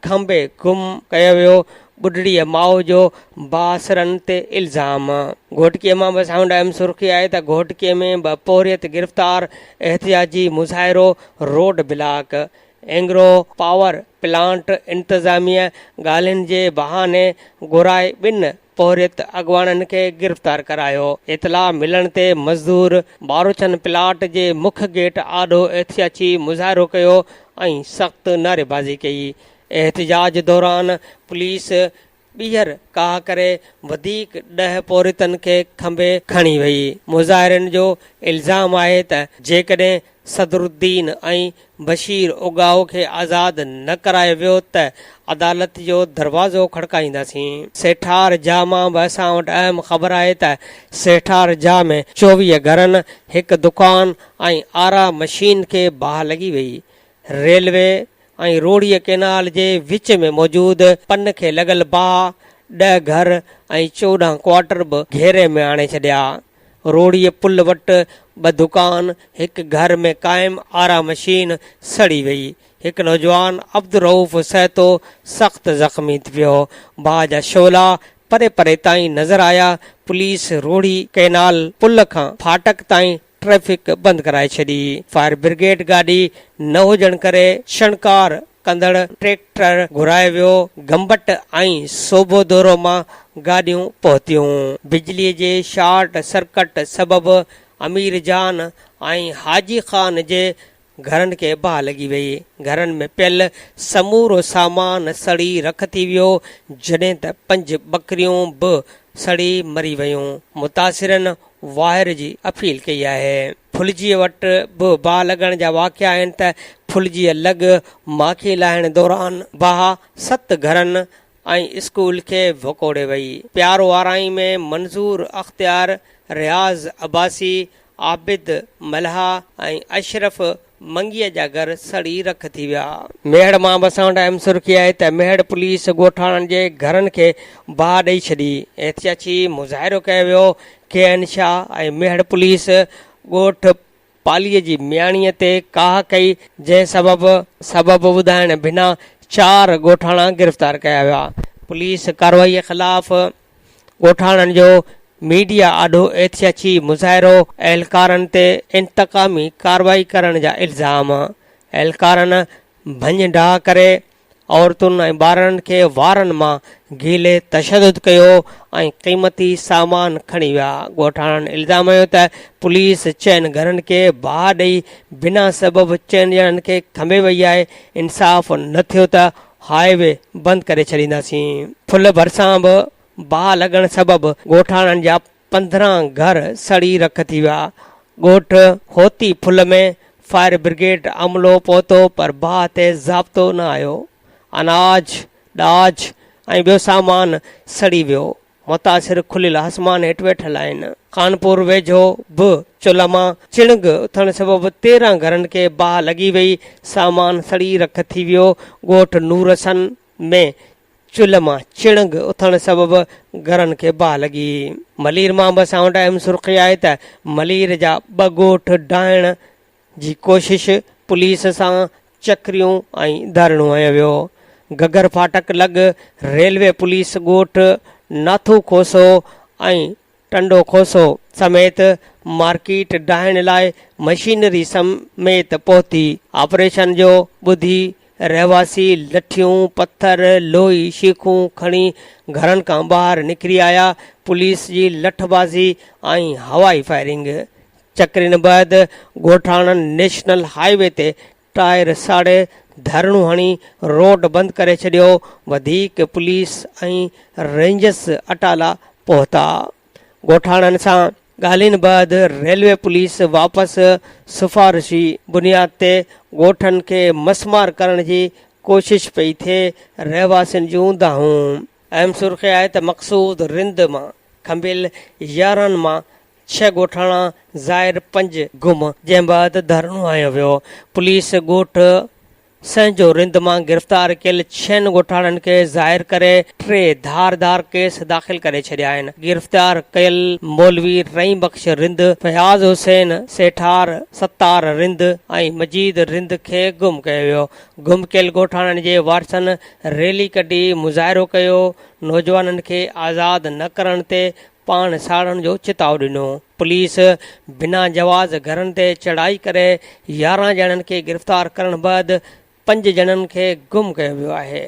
A: کنڀي گم ڪيو ويو، ٻڍڙيء ماء جو بااثرن تي الزام. گهوٽڪيء مان وسائون ڊيم سرخي آهي ته گهوٽڪيء ۾ ٻه پورهيت گرفتار، احتجاجي مظاهرو، road block, Engro power plant انتظاميه ڳالهين جي بهاني گهرائي ٻن پورهيت اڳواڻن کي گرفتار ڪرايو. اطلاع ملڻ تي مزدور ٻاروچن پلاٽ جي مک گيٽ آڏو احتجاجي مظاهرو ڪيو ۽ سخت نعريبازي ڪئي. احتجاج دوران پوليس ٻيهر ڪاهه ڪري وڌيڪ ڏهه پورهيتن کي کنڀي کڻي وئي. مظاهرين جو الزام آهي ته جيڪڏهن صدرالدين ۽ بشير اوڳاهو کي آزاد نه ڪرايو ويو ته عدالت جو دروازو کڙڪائينداسين. سيٺار جا مان به اسان وٽ اهم خبر آهي ته سيٺار جا ۾ 24 گهرن، هڪ دڪان ۽ آرا مشين کي باهه لڳي وئي. ريلوي ۽ روهڙيء ڪئنال جي وچ ۾ موجود پن کي لڳل باهه ڏهه گهر ۽ 14 ڪوارٽر به گهيري ۾ آڻي ڇڏيا. روهڙيء پل وٽ ٻه دڪان، هڪ گهر ۾ قائم آرا مشين سڙي وئي. هڪ نوجوان عبدالرئوف سهتو سخت زخمي ٿي پيو. باهه جا شعلا پري پري تائين نظر آيا. پوليس روهڙي ڪئنال پل کان ڦاٽڪ تائين ٽريفڪ بند ڪرائي ڇڏي. فائر برگيڊ گاڏي نه هجڻ ڪري ڇڻڪار ڪندڙ ٽريڪٽر گهرايو ويو، گمبٽ ۽ صوڀودورو مان گاڏيون پهتيون. بجلي جي شارٽ سرڪٽ سبب امير جان ۽ حاجي خان جي گهرن کي باهه لڳي وئي، گهرن ۾ پيل سمورو سامان سڙي رک ٿي ويو، جڏهن ته پنج ٻڪريون به سڙي مري ويون، متاثرن واهر جي اپيل ڪئي آهي. ڦلجيء وٽ به باهه لڳڻ جا واقعا آهن ته ڦلجيء لڳ ماکي لاهڻ دوران باهه ست گهرن ۽ اسڪول کي وڪوڙي وئي. پيارو آرائين ۾ منظور اختيار، رياض عباسي، عابد ملاح ۽ اشرف منگيء جا گهر سڙي رک ٿي ويا. ميهڙ مان بسانڊ اهم سرخي آهي ته ميهڙ پوليس ڳوٺاڻن جي گهرن کي باهه ڏئي ڇڏي، احتجاجي مظاهرو ڪيو ويو، ڪي اين شاهه ۽ ميهڙ پوليس ڳوٺ پاليء جي مياڻيء تي ڪاهه ڪئي، جنهن سبب سبب ٻڌائڻ بنا چار ڳوٺاڻا گرفتار ڪيا ويا، پوليس ڪارروائي خلاف ڳوٺاڻن جو ميڊيا آڏو احتجاجي مظاهرو، اهلڪارن تي انتقامي ڪارروائي ڪرڻ جا الزام، اهلڪارن ڀڃ ڊاهه ڪري عورتن ۽ ٻارڙن کي وارن مان گهيلي تشدد ڪيو ۽ قيمتي سامان کڻي ويا، ڳوٺاڻن الزام هنيو ته پوليس چئن گهرن کي باهه ڏئي بنا سبب چئن ڄڻن کي کنڀي وئي آهي، انصاف نه ٿيو ته هاء وي بند ڪري ڇڏينداسين. ڦل ڀرسان به باهه لڳڻ سبب ڳوٺاڻن جا 15 گهر سڙي رک ٿي ويا. ڳوٺ هوتي ڦل ۾ فائر برگيڊ عملو پهتو پر باهه تي ضابطو نه آيو. اناج، ڏاج ۽ ٻيو سامان سڙي ويو. متاثر کليل آسمان هيٺ ويٺل آهن. خانپور ويجهو به چلهه مان چڻگ اٿڻ سبب 13 گهرن کي باهه لڳي وئي، سامان سڙي رک ٿي ويو. ڳوٺ نور حسن ۾ چلهه مان چڻنگ اٿڻ سبب گهرن کي باهه لڳي. ملير مان به اسان وٽ اهم سرخي آهي ته ملير جا ٻه ڳوٺ ڊاهڻ جي ڪوشش، پوليس سان چڪريون ۽ ڌرڻو هنيو ويو. گگر ڦاٽڪ لڳ ريلوي پوليس ڳوٺ ناٿو کوسو ۽ ٽنڊو کوسو سميت مارڪيٽ ڊاهڻ لاء مشينري سميت پهتي. آپريشن جو ٻڌي رهواسي لٺيون، پٿر، لوهي شيخون کڻي گهرن کان ٻاهر نڪري آيا، پوليس جي لٺبازي ۽ هوائي فائرنگ چڪرين بعد ڳوٺاڻن نيشنل هاء وي تي ٽائر ساڙي ڌرڻو هڻي روڊ بند ڪري ڇڏيو، وڌيڪ پوليس ۽ رينجرز اٽالا پهتا. ڳوٺاڻن سان ڳالهين بعد ريلوي پوليس واپس سفارشي بنياد تي ڳوٺن کي مسمار ڪرڻ جي ڪوشش پئي ٿئي، رهواسين جون دانهون. اهم سرخي آهي ته مقصود رند مان کنڀيل 11 مان ڇهه ڳوٺاڻا ظاهر پنج گم، جنهن بعد ڌرڻو هنيو ويو. پوليس ڳوٺ سهنجو رند مان گرفتار ڪيل ڇهن ڳوٺاڻن کي ظاهر ڪري ٽي ڌار ڌار ڪيس داخل ڪري ڇڏيا آهن. گرفتار ڪيل مولوي رحيم بخش رند، فياض حسين سيٺار، ستار رند ۽ مجيد رند کي گم ڪيو ويو. گم ڪيل ڳوٺاڻن جي وارثن ريلي ڪڍي مظاهرو ڪيو. نوجوانن کي آزاد نه ڪرڻ تي پاڻ ساڙڻ جو چتاء ڏنو. پوليس بنا جواز گهرن تي چڙهائي ڪري 11 ڄڻن کي گرفتار ڪرڻ بعد پنج ڄڻن کي گم ڪيو ويو آهي.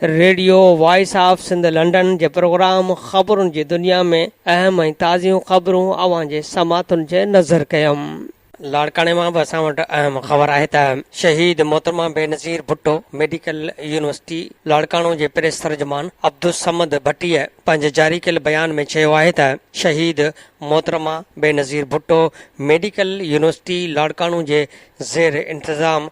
A: Radio voice of Sindh London جي پروگرام خبرن جي دنيا ۾ اهم ۽ تازيون خبرون اوهان جي سماعتن جي نظر ڪيم. لاڙڪاڻي مان به اسان وٽ اهم خبر آهي ته شهيد محترمه بينظير ڀٽو ميڊيڪل يونيورسٽي لاڙڪاڻو جي پريس ترجمان عبدالصمد ڀٽيء پنهنجي جاري ڪيل بيان ۾ چيو آهي ته شهيد محترمه بينظير ڀٽو ميڊيڪل يونيورسٽي لاڙڪاڻو جي زير انتظام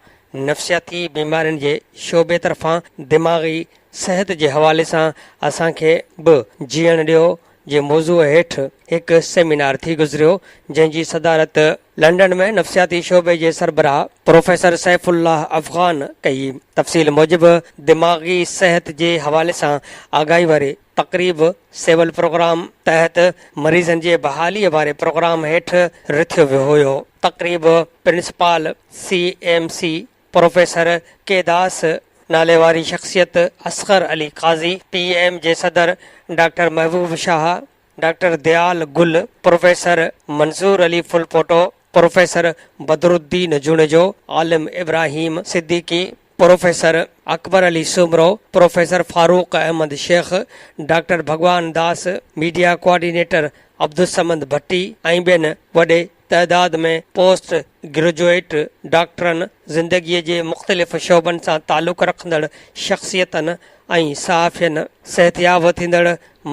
A: نفسياتي بيمارين جي شعبي طرفان دماغي صحت جي حوالي سان اسان کي به جيئڻ ڏيو جي موضوع هيٺ هڪ سيمينار ٿي گذريو، جنهن جي صدارت لنڊن ۾ نفسياتي شعبي جي سربراهه پروفيسر سيف الله افغان ڪئي. تفصيل موجب دماغي صحت جي حوالي سان آگاهي واري تقريب سيول پروگرام تحت مريضن جي بحالي واري پروگرام هيٺ رٿيو ويو هيو. تقريب principal C M C professor K Das, ناليواري شخصيت اصغر علي قاضي، پي ايم جي صدر doctor Mehboob Shah, doctor Dayal Gul, professor Manzoor Ali Phulpoto, professor Badruddin Junejo, Alam Ibrahim Siddiqui, professor Akbar Ali Soomro, professor Farooq Ahmed Shaikh, doctor Bhagwan Das, media coordinator Abdulsamad Bhatti ۽ ٻين وڏي تعداد ۾ post graduate ڊاڪٽرن، زندگيء جي مختلف شعبن سان تعلق رکندڙ شخصيتن ۽ صحافين، صحتياب ٿيندڙ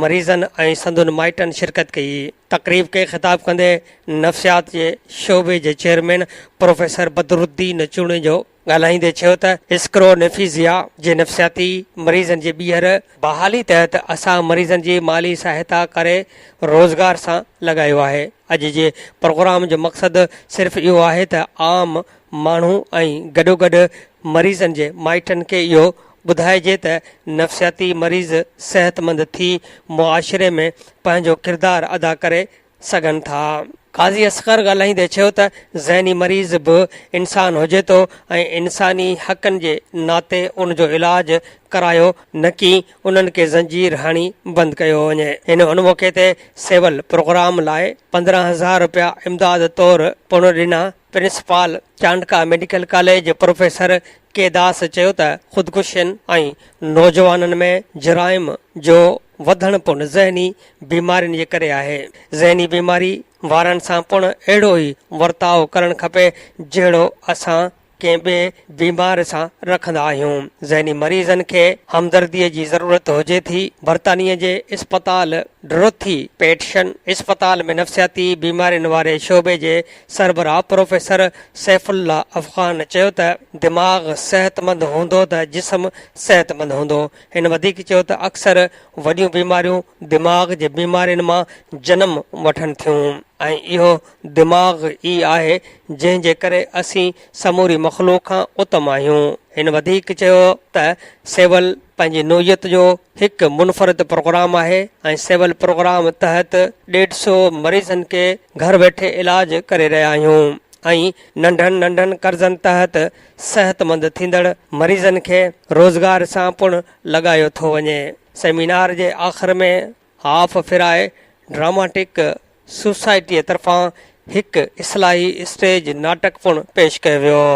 A: مريضن ۽ سندن مائٽن شرڪت ڪئي. تقريب کي خطاب ڪندي نفسيات جي شعبي جي چيئرمين پروفيسر بدرالدين چوڻيجو ڳالهائيندي چيو ته اسڪرونفيزيا جي نفسياتي مريضن جي ٻيهر بحالي تحت اسان مريضن جي مالي سهائتا ڪري روزگار سان لڳايو آهي اڄ جي پروگرام جو مقصد صرف اهو آهي ته عام ماڻهو ۽ گڏوگڏ مريضن جي مائٽن کي اهو ٻڌائجي ته نفسياتي مريض صحتمند ٿي معاشري ۾ پنهنجو ڪردار ادا ڪري سگهن ٿا. قاضي اصغر ڳالهائيندي چيو ته ذهني مريض به انسان هجي ٿو ۽ انساني حقن جي ناتي ان جو علاج ڪرايو نه ڪي انهن کي زنجير هڻي بند ڪيو وڃي. هن ان موقعي تي سول پروگرام لاء 15 هزار رپيا امداد طور پڻ ڏنا. Principal Chandka medical college professor K Das چيو ته خودڪشين ۽ نوجوانن ۾ جرائم جو وڌڻ پڻ ذهني بيمارين جي ڪري آهي. ذهني بيماري وارن سان پڻ اهڙو ئي ورتاء ڪرڻ کپي جهڙو اسان ڪنهن ٻئي بيمار سان رکندا آهيون. ذهني مريضن کي همدرديء جي ضرورت هجي ٿي. برطانيه جي اسپتال ڊروٿي پيٽشن اسپتال ۾ نفسياتي بيمارين واري شعبي جي سربراهه پروفيسر سيف الله افغان چيو ته دماغ صحتمند هوندو ته جسم صحتمند هوندو. هن وڌيڪ چيو ته اڪثر وڏيون بيماريون دماغ جي بيمارين مان جنم وٺن ٿيون ۽ اهو دماغ ئي آهي جنهن جي ڪري اسين سموري مخلوق کان اتم آهيون. هن وڌيڪ چيو ته سيول پنهنجي نوعيت جو هڪ منفرد پروگرام آهي ۽ سيول پروگرام تحت ڏيڍ سئو مريضن کي گهر ويٺي علاج ڪري رهيا آهيون ۽ ننڍن ننڍن قرضن تحت صحتمند ٿيندڙ مريضن کي روزگار سان پڻ لڳايو ٿو وڃي. سيمينار جي آخر ۾ هاف فرائي ڊراماٽڪ سوسائٽيء طرفان هڪ اصلاحي اسٽيج ناٽڪ پڻ پيش ڪيو ويو.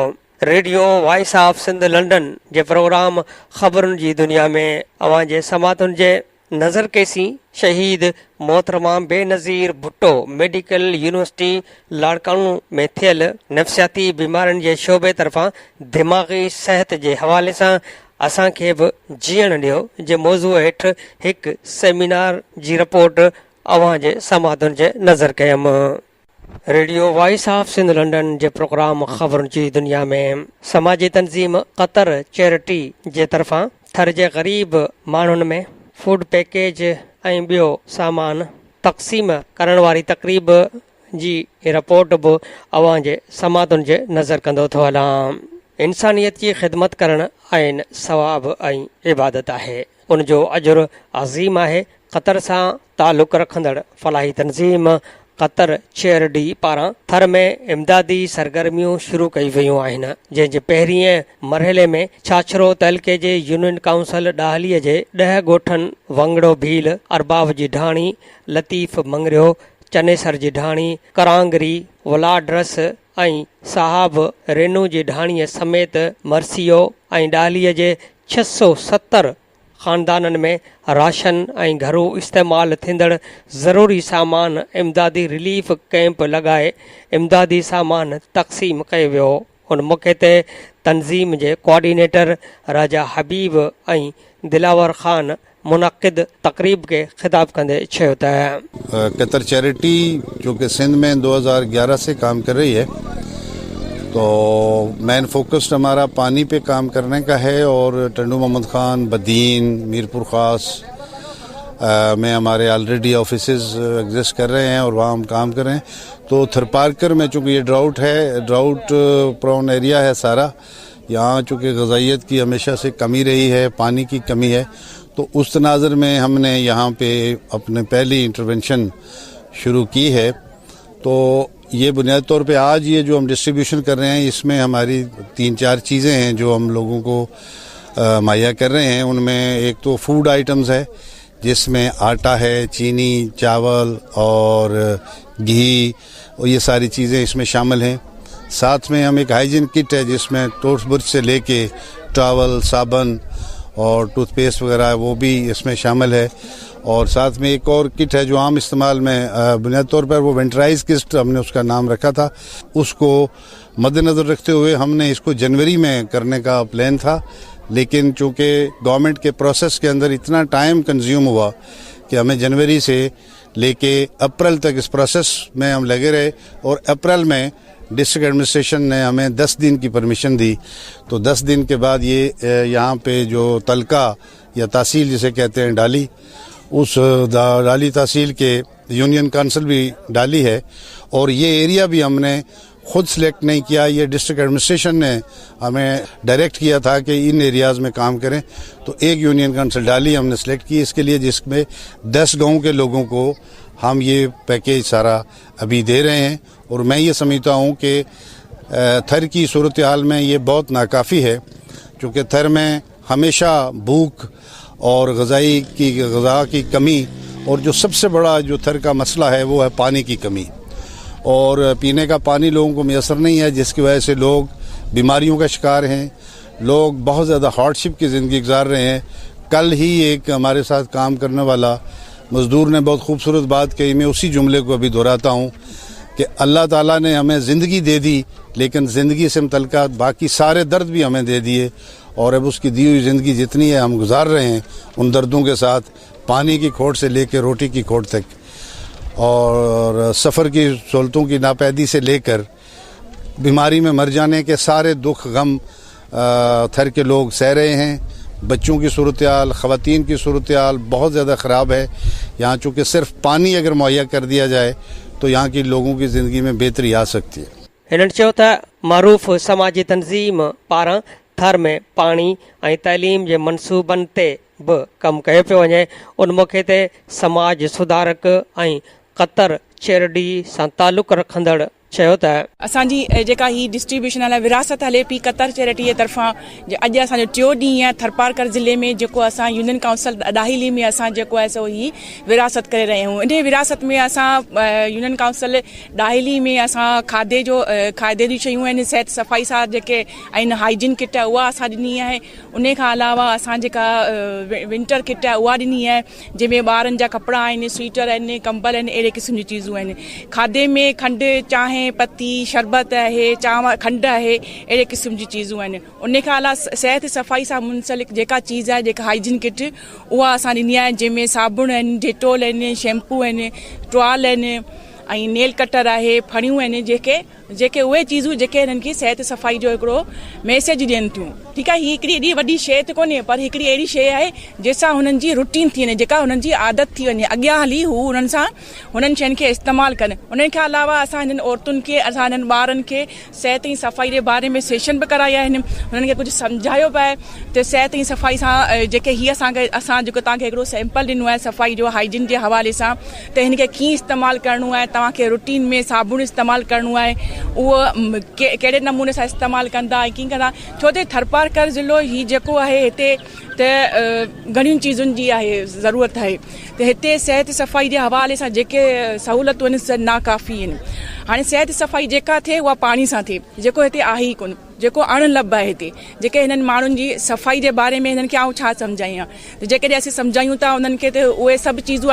A: Radio voice of Sindh London جي پروگرام خبرن جي دنيا ۾ اوهان جي سماعتن جي نظر ڪيسين شهيد محترمه بينظير ڀٽو ميڊيڪل يونيورسٽي لاڙڪاڻو ۾ ٿيل نفسياتي بيمارين جي شعبي طرفان دماغي صحت جي حوالي سان اسان کي به جيئڻ ڏيو جي موضوع هيٺ هڪ سيمينار جي رپورٽ اوهان جي سماعتن جي نظر ڪيم. Radio voice of Sindh London جي پروگرام خبرن جي دنيا ۾ سماجي تنظيم قطر چيرٽي جي طرفان ٿر جي غريب ماڻهن ۾ فوڊ پيڪيج ۽ ٻيو سامان تقسيم ڪرڻ واري تقريب جي رپورٽ به اوهان جي سماعتن جي نظر ڪندو ٿو هلان. انسانيت جي خدمت ڪرڻ عين ثواب ۽ عبادت آهي. ان جو اجر عظيم آهي. قطر سان تعلق رکندڙ فلاحي تنظيم قطر چيئرڊي پاران ٿر ۾ امدادي سرگرميون شروع ڪيون ويون آهن، جنهن جي پهرينء مرحلي ۾ ڇاڇرو تعلقي جي يونين ڪائونسل ڏاهلي جي ڏهه ڳوٺن ونگڙو ڀيل، ارباب جي ڍاڻي، لطيف مڱريو، چنيسر جي ڍاڻي، ڪرانگري، ولاڊرس ۽ صاحب رينو جي ڍاڻيء سميت مرسيو ۽ ڏاهلي جي 670 خاندانن ۾ راشن ۽ گهرو استعمال ٿيندڙ ضروري سامان امدادي رليف ڪئمپ لڳائي امدادي سامان تقسيم ڪيو ويو. ان موقعي تي تنظيم جي ڪوآرڊينيٽر راجا حبيب ۽ دلاور خان منعقد تقريب کي خطاب ڪندي چيو ته.
B: قطر چيرٽي جو ڪه سنڌ ۾ 2011 سي ڪام ڪر رهي هي تو مين فوڪس همارا پاني پي ڪام ڪرني ڪا هي اور ٽنڊو محمد خان بدين ميرپور خاص ۾ هماري آلريڊي آفيسز ايگزسٽ ڪر رهي هين اور وهان هم ڪام ڪر رهي هين تو ٿرپارڪر ۾ چونڪه يه ڊرائوٽ هي ڊرائوٽ پرون ايريا هي سارا يهان چونڪه غذائيت ڪي هميشه سي ڪمي رهي هي پاني ڪي ڪمي هي تو اس تناظر ۾ هم ني يهان پي اپني پهلي انٽروينشن شروع ڪي هي تو يه بنيادي طور پي آج يه جو هم ڊسٽريبيوشن ڪر رهي هين اس ۾ هماري تين چار چيزين هين جو هم لوگون ڪو مهيا ڪر رهي هين ان ۾ ايڪ تو فوڊ آئٽمز هي جس ۾ آٽا هي چيني چاول اور گهي اور يه ساري چيزين اس ۾ شامل هين ساٿ ۾ هم ايڪ هائيجين ڪٽ هي جس ۾ ٽوٿ برش سي لي ڪي ٽاول صابن اور ٽوٿ پيسٽ وغيره هي وو بي اس ۾ شامل هي اور ساٿ ۾ ايڪ اور ڪٽ هي جو عام استعمال ۾ بنيادي طور پر وو ونٽرائز ڪسٽ هم ني اس ڪا نام رکا ٿا اس ڪو مد نظر رکتي هوئي هم ني اس ڪو جنوري ۾ ڪرني ڪا پلان ٿا ليڪن چونڪه گورنمينٽ ڪي پروسيس ڪي اندر اتنا ٽائيم ڪنزيوم هوا ڪي همين جنوري سي لي ڪي اپريل تڪ اس پروسيس ۾ هم لگي رهي اور اپريل ۾ ڊسٽرڪٽ ايڊمنسٽريشن ني همين 10 دن ڪي پرميشن the تو 10 دن ڪي بعد يه يهان پي جو تلڪا يا تحصيل جسي ڪهتي هين ڊالي اس ڊالي تحصيل ڪي يونين ڪونسل بي ڊالي هي اور يه ايريا بي هم ني خود سليڪٽ نهين ڪيا يه ڊسٽرڪٽ ايڊمنسٽريشن ني همين ڊائريڪٽ ڪيا ٿا ڪي ان ايرياز مين ڪام ڪرين تو ايڪ يونين ڪونسل ڊالي هم ني سليڪٽ ڪي اس ڪي ليي جس مين 10 گائون ڪي لوگون ڪو هم يه پيڪيج سارا ابي the رهي هين اور مين يه سمجهتا هون ڪي ٿر ڪي صورتحال مين يه بهت ناڪافي هي چونڪه ٿر مين هميشه ڀوک اور غذائي ڪي غذا ڪي ڪمي اور جو سب سي بڙا جو ٿر ڪا مسئله هي وو هي پاني ڪي ڪمي اور پيني ڪا پاني لوگون ڪو ميسر نهين هي جس ڪي وجه سي لوگ بيماريون ڪا شڪار هين لوگ بهت زياده هارڊشپ ڪي زندگي گزار رهي هين ڪل هي ايڪ هماري ساٿ ڪام ڪرني والا مزدور ني بهت خوبصورت بات ڪهي مين اسي جملي ڪو ابهي دهراتا هون ڪي الله تعالي ني همين زندگي the the ليڪن زندگي سي متعلقه باقي ساري درد بهي همين the ديي اور اب اس ڪي the هوئي زندگي جتني هي هم گزار رهي هين ان دردون ڪي ساٿ پاني ڪي کوٽ سي لي ڪي روٽي ڪي کوٽ تڪ اور سفر ڪي سهولتون ڪي ناپيدي سي لي ڪر بيماري ۾ مر جاني ڪي ساري دک غم ٿر ڪي لوگ سهه رهي هين بچون ڪي صورتحال خواتين ڪي صورتحال بهت زياده خراب هي يهان چونڪه صرف پاني اگر مهيا ڪر ديا جائي تو يهان ڪي لوگون ڪي زندگي ۾ بهتري آ سڪتي هي.
A: هنن چيو ته معروف سماجي تنظيم پاران ٿر ۾ پاڻي ۽ تعليم جي منصوبن تي به ڪم ڪيو پيو وڃي، ان موقعي تي سماج سڌارڪ ۽ قطر چيرڊي سان تعلق رکندڙ چيو ته.
C: اسان جي جيڪا هي ڊسٽريبيوشن هلي وراثت هلي پئي قطر چيرٽي جي طرفان اڄ اسان جو ٽيون ڏينهن آهي ٿرپارڪر ضلعي ۾ جيڪو اسان يونين ڪائونسل ڏاهلي ۾ اسان جيڪو آهي سو هي وراثت ڪري رهيا آهيون انهي وراثت ۾ اسان يونين ڪائونسل ڏاهلي ۾ اسان کاڌي جو کاڌي جون شيون آهن صحت صفائي سان جيڪي آهن هائيجين ڪٽ آهي اها اسان ڏني آهي انهي کان علاوه اسان جيڪا ونٽر ڪٽ آهي اها ڏني آهي جنهن ۾ ٻارن جا ڪپڙا آهن، سوئيٽر آهن، ڪمبل آهن، اهڙي قسم جون چيزون آهن. کاڌي ۾ کنڊ، چانهه، پتي، شربت آهي، چانور، کنڊ آهي، اهڙي قسم جون چيزون آهن. ان کان علاوه صحت صفائي سان منسلڪ جيڪا چيز آهي، جيڪا هائيجين ڪٽ اها اسان ڏني آهي، جنهن ۾ صابڻ آهن، ڊيٽول آهن، شيمپو آهن، ٽوال آهن ۽ نيل ڪٽر آهي، ڦڻيون آهن، جيڪي جيڪي اهي چيزون جيڪي هنن کي صحت صفائي جو هڪڙو ميسيج ڏين ٿيون ٺيڪ آهي هي هڪڙي ايڏي وڏي شيء ته ڪونهي پر هڪڙي اهڙي شيء آهي جنهن سان هنن جي روٽين ٿي وڃي جيڪا هنن جي عادت ٿي وڃي اڳيان هلي هو انهن سان هنن شين کي استعمال ڪن انهن کان علاوه اسان هنن عورتن کي اسان هنن ٻارن کي صحت ۽ صفائي جي باري ۾ سيشن به ڪرايا آهن هنن کي ڪجهه سمجهايو به آهي ته صحت ۽ صفائي سان جيڪي هي اسان کي اسان جيڪو توهان کي هڪڙو سيمپل ڏنو آهي صفائي جو هائيجين جي حوالي سان ته هن کي ڪيئن استعمال ڪرڻو آهي توهان کي روٽين ۾ صابڻ استعمال ڪرڻو آهي اهو ڪهڙي نموني سان استعمال ڪندا ۽ ڪيئن ڪندا ڇو ته ٿرپارڪر ضلعو هي جيڪو آهي هتي ته گهڻين چيزن جي آهي ضرورت آهي ته هتي صحت صفائي جي حوالي سان جيڪي سهولتون آهن ناڪافي آهن هاڻي صحت صفائي جيڪا ٿئي اها پاڻي سان ٿئي جيڪو هتي آهي ئي ڪونه جيڪو اڻ لڀ آهي هتي جيڪي هنن ماڻهن جي صفائي جي باري ۾ هنن کي آئون ڇا سمجهايان ته جيڪڏهن اسين سمجهايون ٿا انهن کي ته اهي سڀ چيزون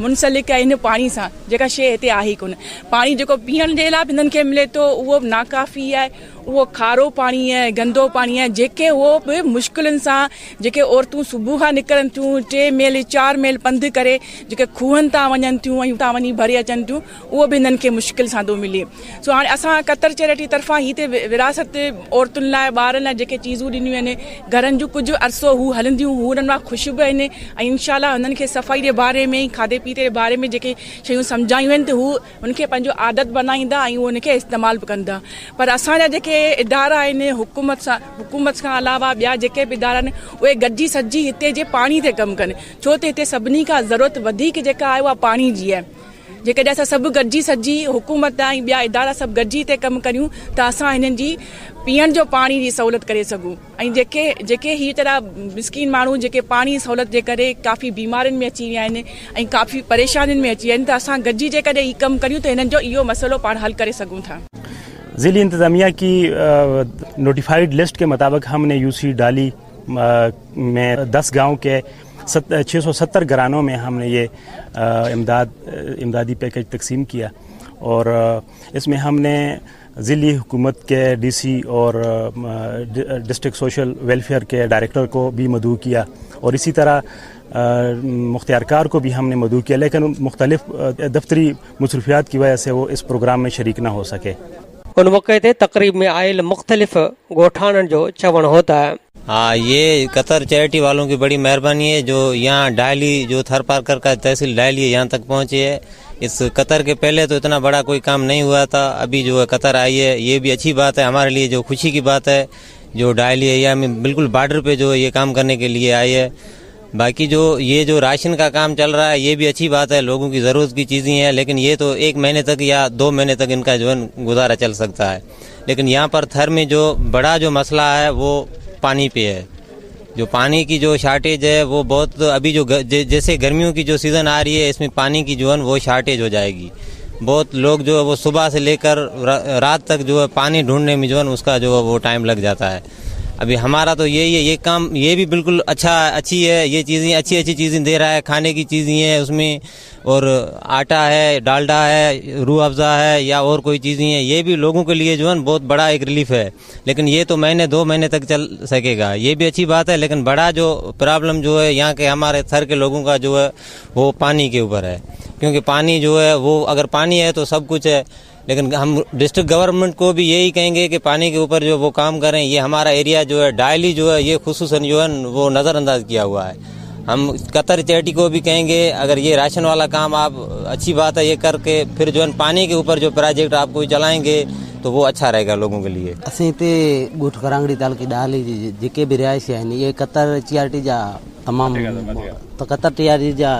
C: منسلڪ آهن پاڻي سان جيڪا شيء هتي آهي ئي ڪونه پاڻي جيڪو پيئڻ جي لاء به هنن کي ملي ٿو اهو به ناڪافي آهي اهو کارو پاڻي آهي گندو پاڻي آهي جيڪي اهو به مشڪلن سان جيڪي عورتون صبح کان نڪرن ٿيون ٽي ميل چار ميل پنڌ ڪري جيڪي کوهن تان وڃن ٿيون ۽ اتان وڃي ڀري اچن ٿيون اهو به هنن کي مشڪل سان ٿو ملي. سو هاڻي اسان قطر چيرٽي طرفان هي ته وراثت عورتن لاء ٻارن لاء جيڪي چيزون ڏنيون آهن گهرن جون ڪجهه عرصو هو هلنديون هو انهن مان خوش به آهن ۽ انشاء الله هنن کي صفائي جي باري ۾ کاڌي پيتي جي باري ۾ جيڪي شيون سمجهايون آهن ته هو ان کي پنهنجو عادت بنائيندا ۽ هو ان کي استعمال به ڪندا پر اسان جا جيڪي ادارا آهن حڪومت سان حڪومت کان علاوه ٻيا جيڪي به ادارا آهن اهي گڏجي سڏجي هتي جي پاڻي تي ڪم ڪن ڇو ته هتي سڀني کان ضرورت وڌيڪ جيڪا آهي اها پاڻي جي آهي. جيڪڏهن اسان سڀ گڏجي سڏجي حڪومت ۽ ٻيا ادارا سڀ گڏجي هتي ڪم ڪريون ته اسان هنن جي پيئڻ جو پاڻي جي سهولت ڪري سگهون ۽ جيڪي جيڪي هي ويچارا مسڪين ماڻهو جيڪي پاڻي جي سهولت جي ڪري ڪافي بيمارين ۾ اچي ويا آهن ۽ ڪافي پريشانين ۾ اچي ويا آهن ته اسان گڏجي جيڪڏهن هي ڪم ڪريون ته هنن جو اهو مسئلو پاڻ حل ڪري سگهون ٿا.
D: ضلعي انتظاميه ڪي نوٽيفائيڊ لسٽ ڪي مطابق هم ني يو سي ڊالي ۾ 10 گاؤن ڪي 670 گھرانوں میں ہم نے یہ امداد امدادی پیکج تقسیم کیا اور اس میں ہم نے ضلعی حکومت کے ڈی سی اور ڈسٹرکٹ سوشل ویلفیئر کے ڈائریکٹر کو بھی مدعو کیا اور اسی طرح مختار کار کو بھی ہم نے مدعو کیا، لیکن مختلف دفتری مصروفیات کی وجہ سے وہ اس پروگرام میں شریک نہ ہو سکے۔
A: ان موقعي تي تقريب ۾ آيل مختلف ڳوٺاڻن جو چوڻ هو ته.
E: ها یہ قطر چیریٹی والوں کی بڑی مہربانی ہے جو یہاں ڈائلی جو تھر پارکر کا تحصیل ڈائلی ہے یہاں تک پہنچی ہے۔ اس قطر کے پہلے تو اتنا بڑا کوئی کام نہیں ہوا تھا، ابھی جو ہے قطر آئی ہے، یہ بھی اچھی بات ہے ہمارے لیے، جو خوشی کی بات ہے جو ڈائلی ہے یہ ہمیں بالکل بارڈر پہ جو یہ کام کرنے کے لیے آئی ہے۔ باقی جو یہ جو راشن کا کام چل رہا ہے یہ بھی اچھی بات ہے، لوگوں کی ضرورت کی چیزیں ہیں، لیکن یہ تو 1 مہینے تک یا 2 مہینے تک ان کا جو ہے گزارا چل سکتا ہے۔ لیکن یہاں پر تھر میں جو بڑا جو مسئلہ ہے وہ پانی پہ ہے، جو پانی کی جو شارٹیج ہے وہ بہت ابھی جو جیسے گرمیوں کی جو سیزن آ رہی ہے اس میں پانی کی جو ہے وہ شارٹیج ہو جائے گی۔ بہت لوگ جو ہے وہ صبح سے لے کر رات تک جو ہے پانی ڈھونڈنے میں جو ہے اس کا جو ہے وہ ٹائم لگ جاتا ہے۔ ابھی ہمارا تو یہی ہے، یہ کام یہ بھی بالکل اچھی ہے، یہ چیزیں اچھی اچھی چیزیں دے رہا ہے، کھانے کی چیزیں ہیں اس میں، اور آٹا ہے، ڈالڈا ہے، روح افزا ہے یا اور کوئی چیزیں ہیں، یہ بھی لوگوں کے لیے جو ہے بہت بڑا ایک ریلیف ہے۔ لیکن یہ تو مہینے 2 مہینے تک چل سکے گا، یہ بھی اچھی بات ہے، لیکن بڑا جو پرابلم جو ہے یہاں کے ہمارے تھر کے لوگوں کا جو ہے وہ پانی کے اوپر ہے، کیونکہ پانی جو ہے وہ اگر پانی ہے تو سب کچھ ہے۔ لیکن ہم ڈسٹرکٹ گورنمنٹ کو بھی یہی کہیں گے کہ پانی کے اوپر جو وہ کام کریں۔ یہ ہمارا ایریا جو ہے ڈائلی جو ہے یہ خصوصاً جو ہے وہ نظر انداز کیا ہوا ہے۔ ہم قطر چیریٹی کو بھی کہیں گے اگر یہ راشن والا کام آپ اچھی بات ہے یہ کر کے پھر جو ہے پانی کے اوپر جو پروجیکٹ آپ کوئی چلائیں گے तो वो अच्छा रहेगा लोगों के लिए।
F: असीं हिते ॻोठ करांगड़ी तालुके ॾाहली जे जेके बि रिहाइशी आहिनि इहे कतर चैरिटी जा तमामु कतर चैरिटी जा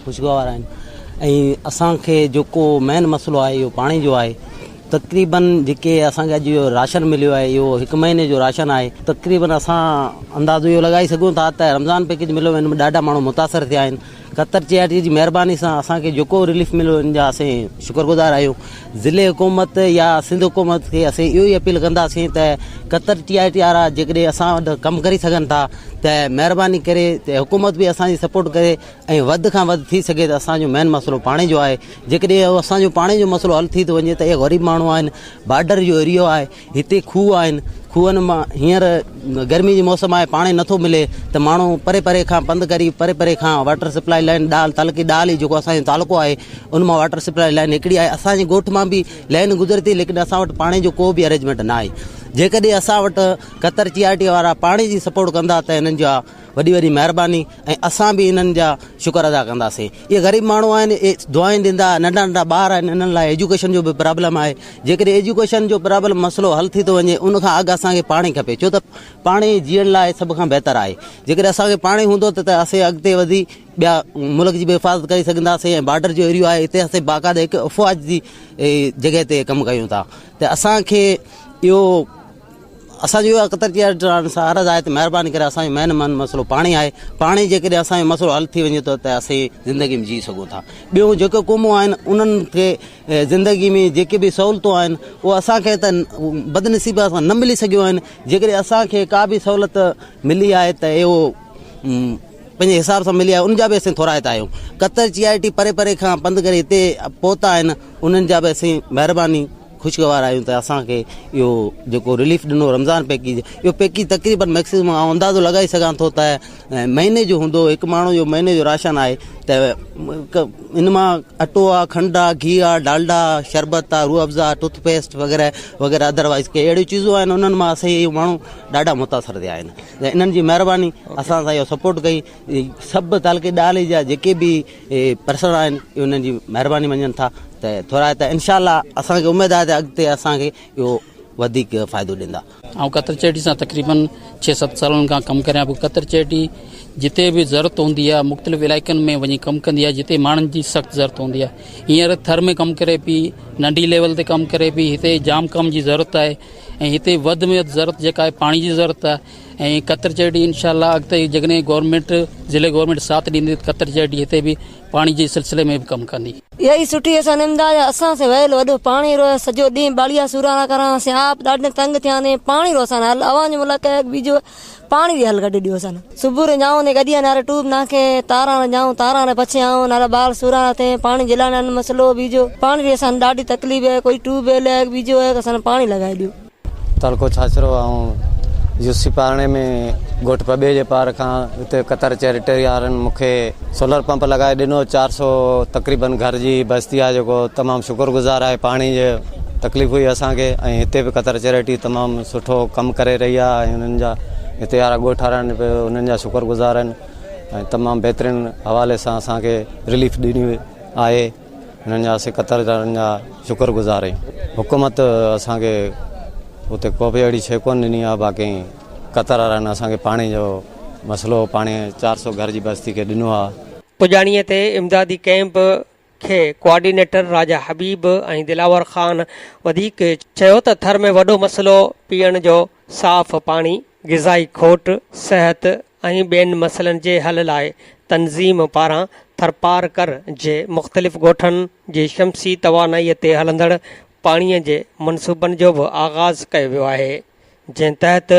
F: ख़ुशगवार आहिनि ऐं असांखे जेको मेन मसइलो आहे इहो पाणी जो आहे। तक़रीबन जेके असांखे अॼु इहो राशन मिलियो आहे इहो हिकु महीने जो राशन आहे। तक़रीबन असां अंदाज़ो इहो लॻाए सघूं था त रमज़ान पैकेज मिलियो हिन में ॾाढा माण्हू मुतासिर थिया आहिनि। कतर चैरिटी जी महिरबानी सां असांखे जेको रिलीफ मिलियो इन जा असीं शुक्रगुज़ार आहियूं। ज़िले हुकूमत या सिंध हुकूमत खे असीं इहो ई अपील कंदासीं त कतर चैरिटी वारा जेकॾहिं असां वटि कमु करे सघनि था त महिरबानी करे त हुकूमत बि असांजी सपोर्ट करे ऐं वधि खां वधि थी सघे त असांजो मेन मसइलो पाणी जो आहे। जेकॾहिं असांजो पाणी जो मसइलो हल थी थो वञे त इहे ग़रीब माण्हू आहिनि, बॉर्डर जो एरियो आहे, हिते खूह आहिनि, खूहनि मां हींअर गर्मी जी मौसम आहे, पाणी नथो मिले त माण्हू परे परे खां पंधु करी परे परे खां वाटर सप्लाई लाइन ॾाल तालुके ॾाल जेको असांजो तालुको आहे उन मां वाटर सप्लाई लाइन हिकिड़ी आहे। असांजे ॻोठ मां बि लाइन गुज़रे थी लेकिन असां वटि पाणी जो को बि अरेंजमेंट न आहे। जेकॾहिं असां वटि कतर चैरिटी वारा पाणी जी सपोर्ट कंदा त हिननि जा वॾी वॾी महिरबानी ऐं असां बि हिननि जा शुक्र अदा कंदासीं। इहे ग़रीब माण्हू आहिनि, इहे दुआयूं ॾींदा, नंढा नंढा ॿार आहिनि, हिननि लाइ एजुकेशन जो बि प्रॉब्लम आहे। जेकॾहिं एजुकेशन जो प्रॉब्लम मसइलो हल थी थो वञे उन खां अॻु असांखे पाणी खपे, छो त पाणी जीअण लाइ सभ खां बहितर आहे। जेकॾहिं असांखे पाणी हूंदो त असीं अॻिते वधी ॿिया मुल्क जी बि हिफाज़त करे सघंदासीं। ऐं बॉर्डर जो एरियो आहे हिते असीं बाक़ाइदा हिकु अफ़वाज जी जॻह ते कमु कयूं था त असांखे इहो असांजो इहो कतर चैरिटी सां अर्ज़ु आहे त महिरबानी करे असांजो मेन मन मसइलो पाणी आहे। पाणी जेकॾहिं असांजो मसइलो हल थी वञे थो त असीं ज़िंदगी में जी सघूं था। ॿियो जेके क़ौमूं आहिनि उन्हनि खे ज़िंदगी में जेके बि सहूलियतूं आहिनि उहो असांखे त बदनसीब सां न मिली सघियूं आहिनि। जेकॾहिं असांखे का बि सहूलियत मिली आहे त इहो पंहिंजे हिसाब सां मिली आहे, उन जा बि असीं थोराइता आहियूं। कतर चैरिटी परे परे खां पंधु करे हिते पहुता आहिनि उन्हनि जा बि असीं महिरबानी ख़ुशगवार आहियूं त असांखे इहो जेको रिलीफ ॾिनो रमज़ान पैकेज, इहो पैकेज तक़रीबन मैक्सिमम आउं अंदाज़ो लॻाए सघां थो त महीने जो हूंदो, हिकु माण्हू जो महीने जो राशन आहे त इन मां अटो आहे, खंडु आहे, घी आहे, डालडा आहे, शरबत आहे, रूह अफ़ज़ा आहे, टूथपेस्ट वग़ैरह वग़ैरह अदरवाइज़ के अहिड़ियूं चीज़ूं आहिनि उन्हनि मां असां इहे माण्हू ॾाढा मुतासिर थिया आहिनि। त इन्हनि जी महिरबानी असां सां इहो सपोर्ट कई। सभु तालुके ॾाले जा जेके बि पर्सन आहिनि उन्हनि जी महिरबानी मञनि था त थोरा त इनशा असांखे उमेदु आहे त अॻिते असांखे इहो वधीक फ़ाइदो ॾींदा।
G: आउं कतर चैरिटी सां तक़रीबन 6-7 सालनि खां कमु करियां पियो। कतर चैरिटी जिते बि ज़रूरत हूंदी आहे मुख़्तलिफ़ इलाइक़नि में वञी कमु कंदी आहे, जिते माण्हुनि जी सख़्तु ज़रूरत हूंदी आहे। हींअर थर में कमु करे पई, नंढी लेवल ते कमु करे पई, हिते जाम कम जी ज़रूरत आहे ऐं हिते वधि में वधि ज़रूरत जेका आहे पाणी जी ज़रूरत आहे। ऐं कतर चैरिटी इनशा अॻिते जेकॾहिं गवर्नमेंट ज़िले गवर्नमेंट साथ ॾींदी त कतर चैरिटी हिते बि पाणी जे सिलसिले में बि कमु कंदी।
H: इहा ई सुठी असां इमदाद असां से वयल वॾो पाणी रो सॼो ॾींहुं बालिया सुराणा करां, असीं आप ॾाढे तंग थिया आहिनि। पाणी रो असां हल अवां जो मुल्क बीजो पाणी री हल कढी ॾियो असां। सुबुह रे जाऊं ने कॾहिं नारे टूब नाखे तारा ने जाऊं तारा ने पछे आऊं नारे बाल सुराणा थे पाणी जिला मसइलो बीजो पाणी री असां ॾाढी तकलीफ़ आहे। कोई ट्यूबवेल आहे बीजो आहे असां पाणी लॻाए ॾियो।
I: तालुको छाछरो ऐं यूसी पारणे में ॻोठ पॿे जे पार खां हिते कतर चैरिटी वारनि मूंखे सोलर पंप लॻाए ॾिनो। 400 तक़रीबन घर जी बस्ती आहे जेको तमामु शुक्रगुज़ार आहे। पाणी जे तकलीफ़ हुई असांखे ऐं हिते बि कतर चैरिटी तमामु सुठो कमु करे रही आहे ऐं हुननि जा हिते वारा ॻोठ वारा आहिनि हुननि जा शुक्रगुज़ार आहिनि ऐं तमामु बहितरीन हवाले सां असांखे रिलीफ ॾिनी आहे। हुननि जा असीं कतर वारनि जा शुक्रगुज़ार आहियूं। हुकूमत असांखे उते को बि अहिड़ी शइ कोन ॾिनी आहे, बाक़ी कतर वारनि असांखे पाणी जो मसइलो पाणी 400 घर जी बस्ती खे ॾिनो आहे।
A: पुॼाणीअ ते इमदादी कैंप खे कोऑर्डिनेटर राजा हबीब ऐं दिलावर ख़ान वधीक चयो त थर में वॾो मसइलो पीअण जो साफ़ पाणी, ग़िज़ाई खोट, सिहत ऐं ॿियनि मसइलनि जे हल लाइ तंज़ीम पारां थरपारकर जे मुख़्तलिफ़ ॻोठनि जी शमसी तवानाईअ ते हलंदड़ पाणीअ जे मनसूबनि जो बि आग़ाज़ कयो वियो आहे, जंहिं तहत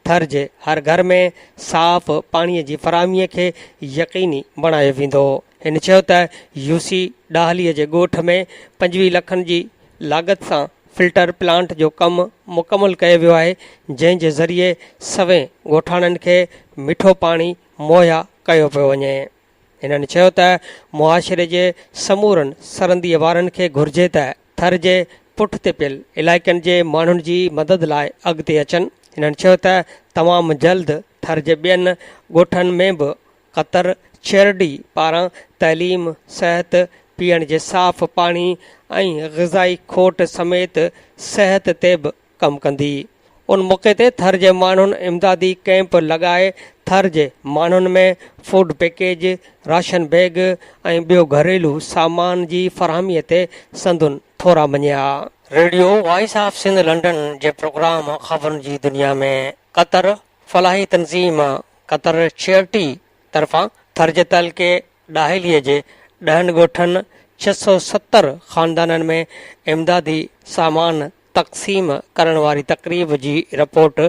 A: थर जे हर घर में साफ़ पाणीअ जी फराहमीअ खे यकीनी बणायो वेंदो। हिन चयो त यूसी ॾाहलीअ जे ॻोठ में 25 लखनि जी लागत सां फिल्टर प्लांट जो कमु मुकमल कयो वियो आहे, जंहिं जे ज़रिए सवें ॻोठाणनि खे मिठो पाणी मुहैया कयो पियो वञे। हिननि चयो त मुआशिरे जे समूरनि सरंदीअ वारनि खे घुर्जे त थर जे पुठिते पियल इलाइक़नि जे माण्हुनि जी मदद लाइ अॻिते अचनि। हिननि चयो त तमामु जल्द थर जे ॿियनि ॻोठनि में बि कतर चैरिटी पारां तइलीम, सिहत, پيئڻ جي صاف پاڻي ۽ غذائي کوٽ سميت صحت تي به ڪم ڪندي. ان موقعي تي ٿر جي ماڻهن امدادي ڪئمپ لڳائي ٿر جي ماڻهن ۾ فوڊ پيڪيج، راشن بيگ ۽ ٻيو گهريلو سامان جي فراهمي تي سندن ٿورا مڃيا. Radio voice of Sindh London جي پروگرام خبرن جي دنيا ۾ قطر فلاحي تنظيم قطر چيئرٽي طرفان ٿر جي تعلقي ڏاهلي جي ڏهن ڳوٺن 670 خاندانن ۾ امدادي سامان تقسيم ڪرڻ واري تقريب جي رپورٽ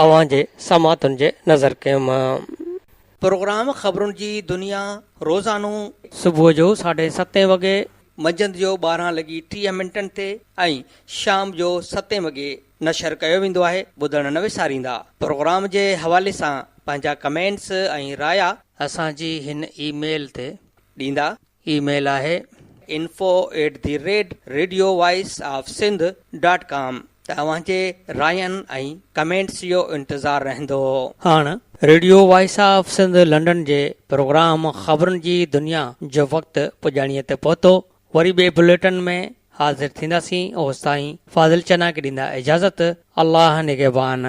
A: اوهان جي سماعتن جي نظر ڪيم.
J: پروگرام خبرن جي دنيا روزانو.
A: صبح جو ساڍي ستين وڳي.
J: منجهند جو 12 لڳي 30 منٽن تي ۽ شام جو ستين وڳي نشر ڪيو ويندو آهي ٻڌڻ نه وساريندا پروگرام جي حوالي سان پنهنجا ڪمينٽس ۽ رايا.
A: اسان جي هن اي ميل تي.
J: ڏيندا.
A: اي ميل آهي.
J: Info at the rate radio voice of Sindh dot com ته اوهان جي راين ۽ ڪمينٽس جو انتظار رهندو.
A: هاڻ radio voice of Sindh London جي پروگرام خبرن جي دنيا جو وقت پڄاڻيء تي پهتو. وري ٻئي بليٽن ۾ حاضر ٿينداسين اوستائين فاضل چنا کي ڏيندا اجازت الله نگهبان.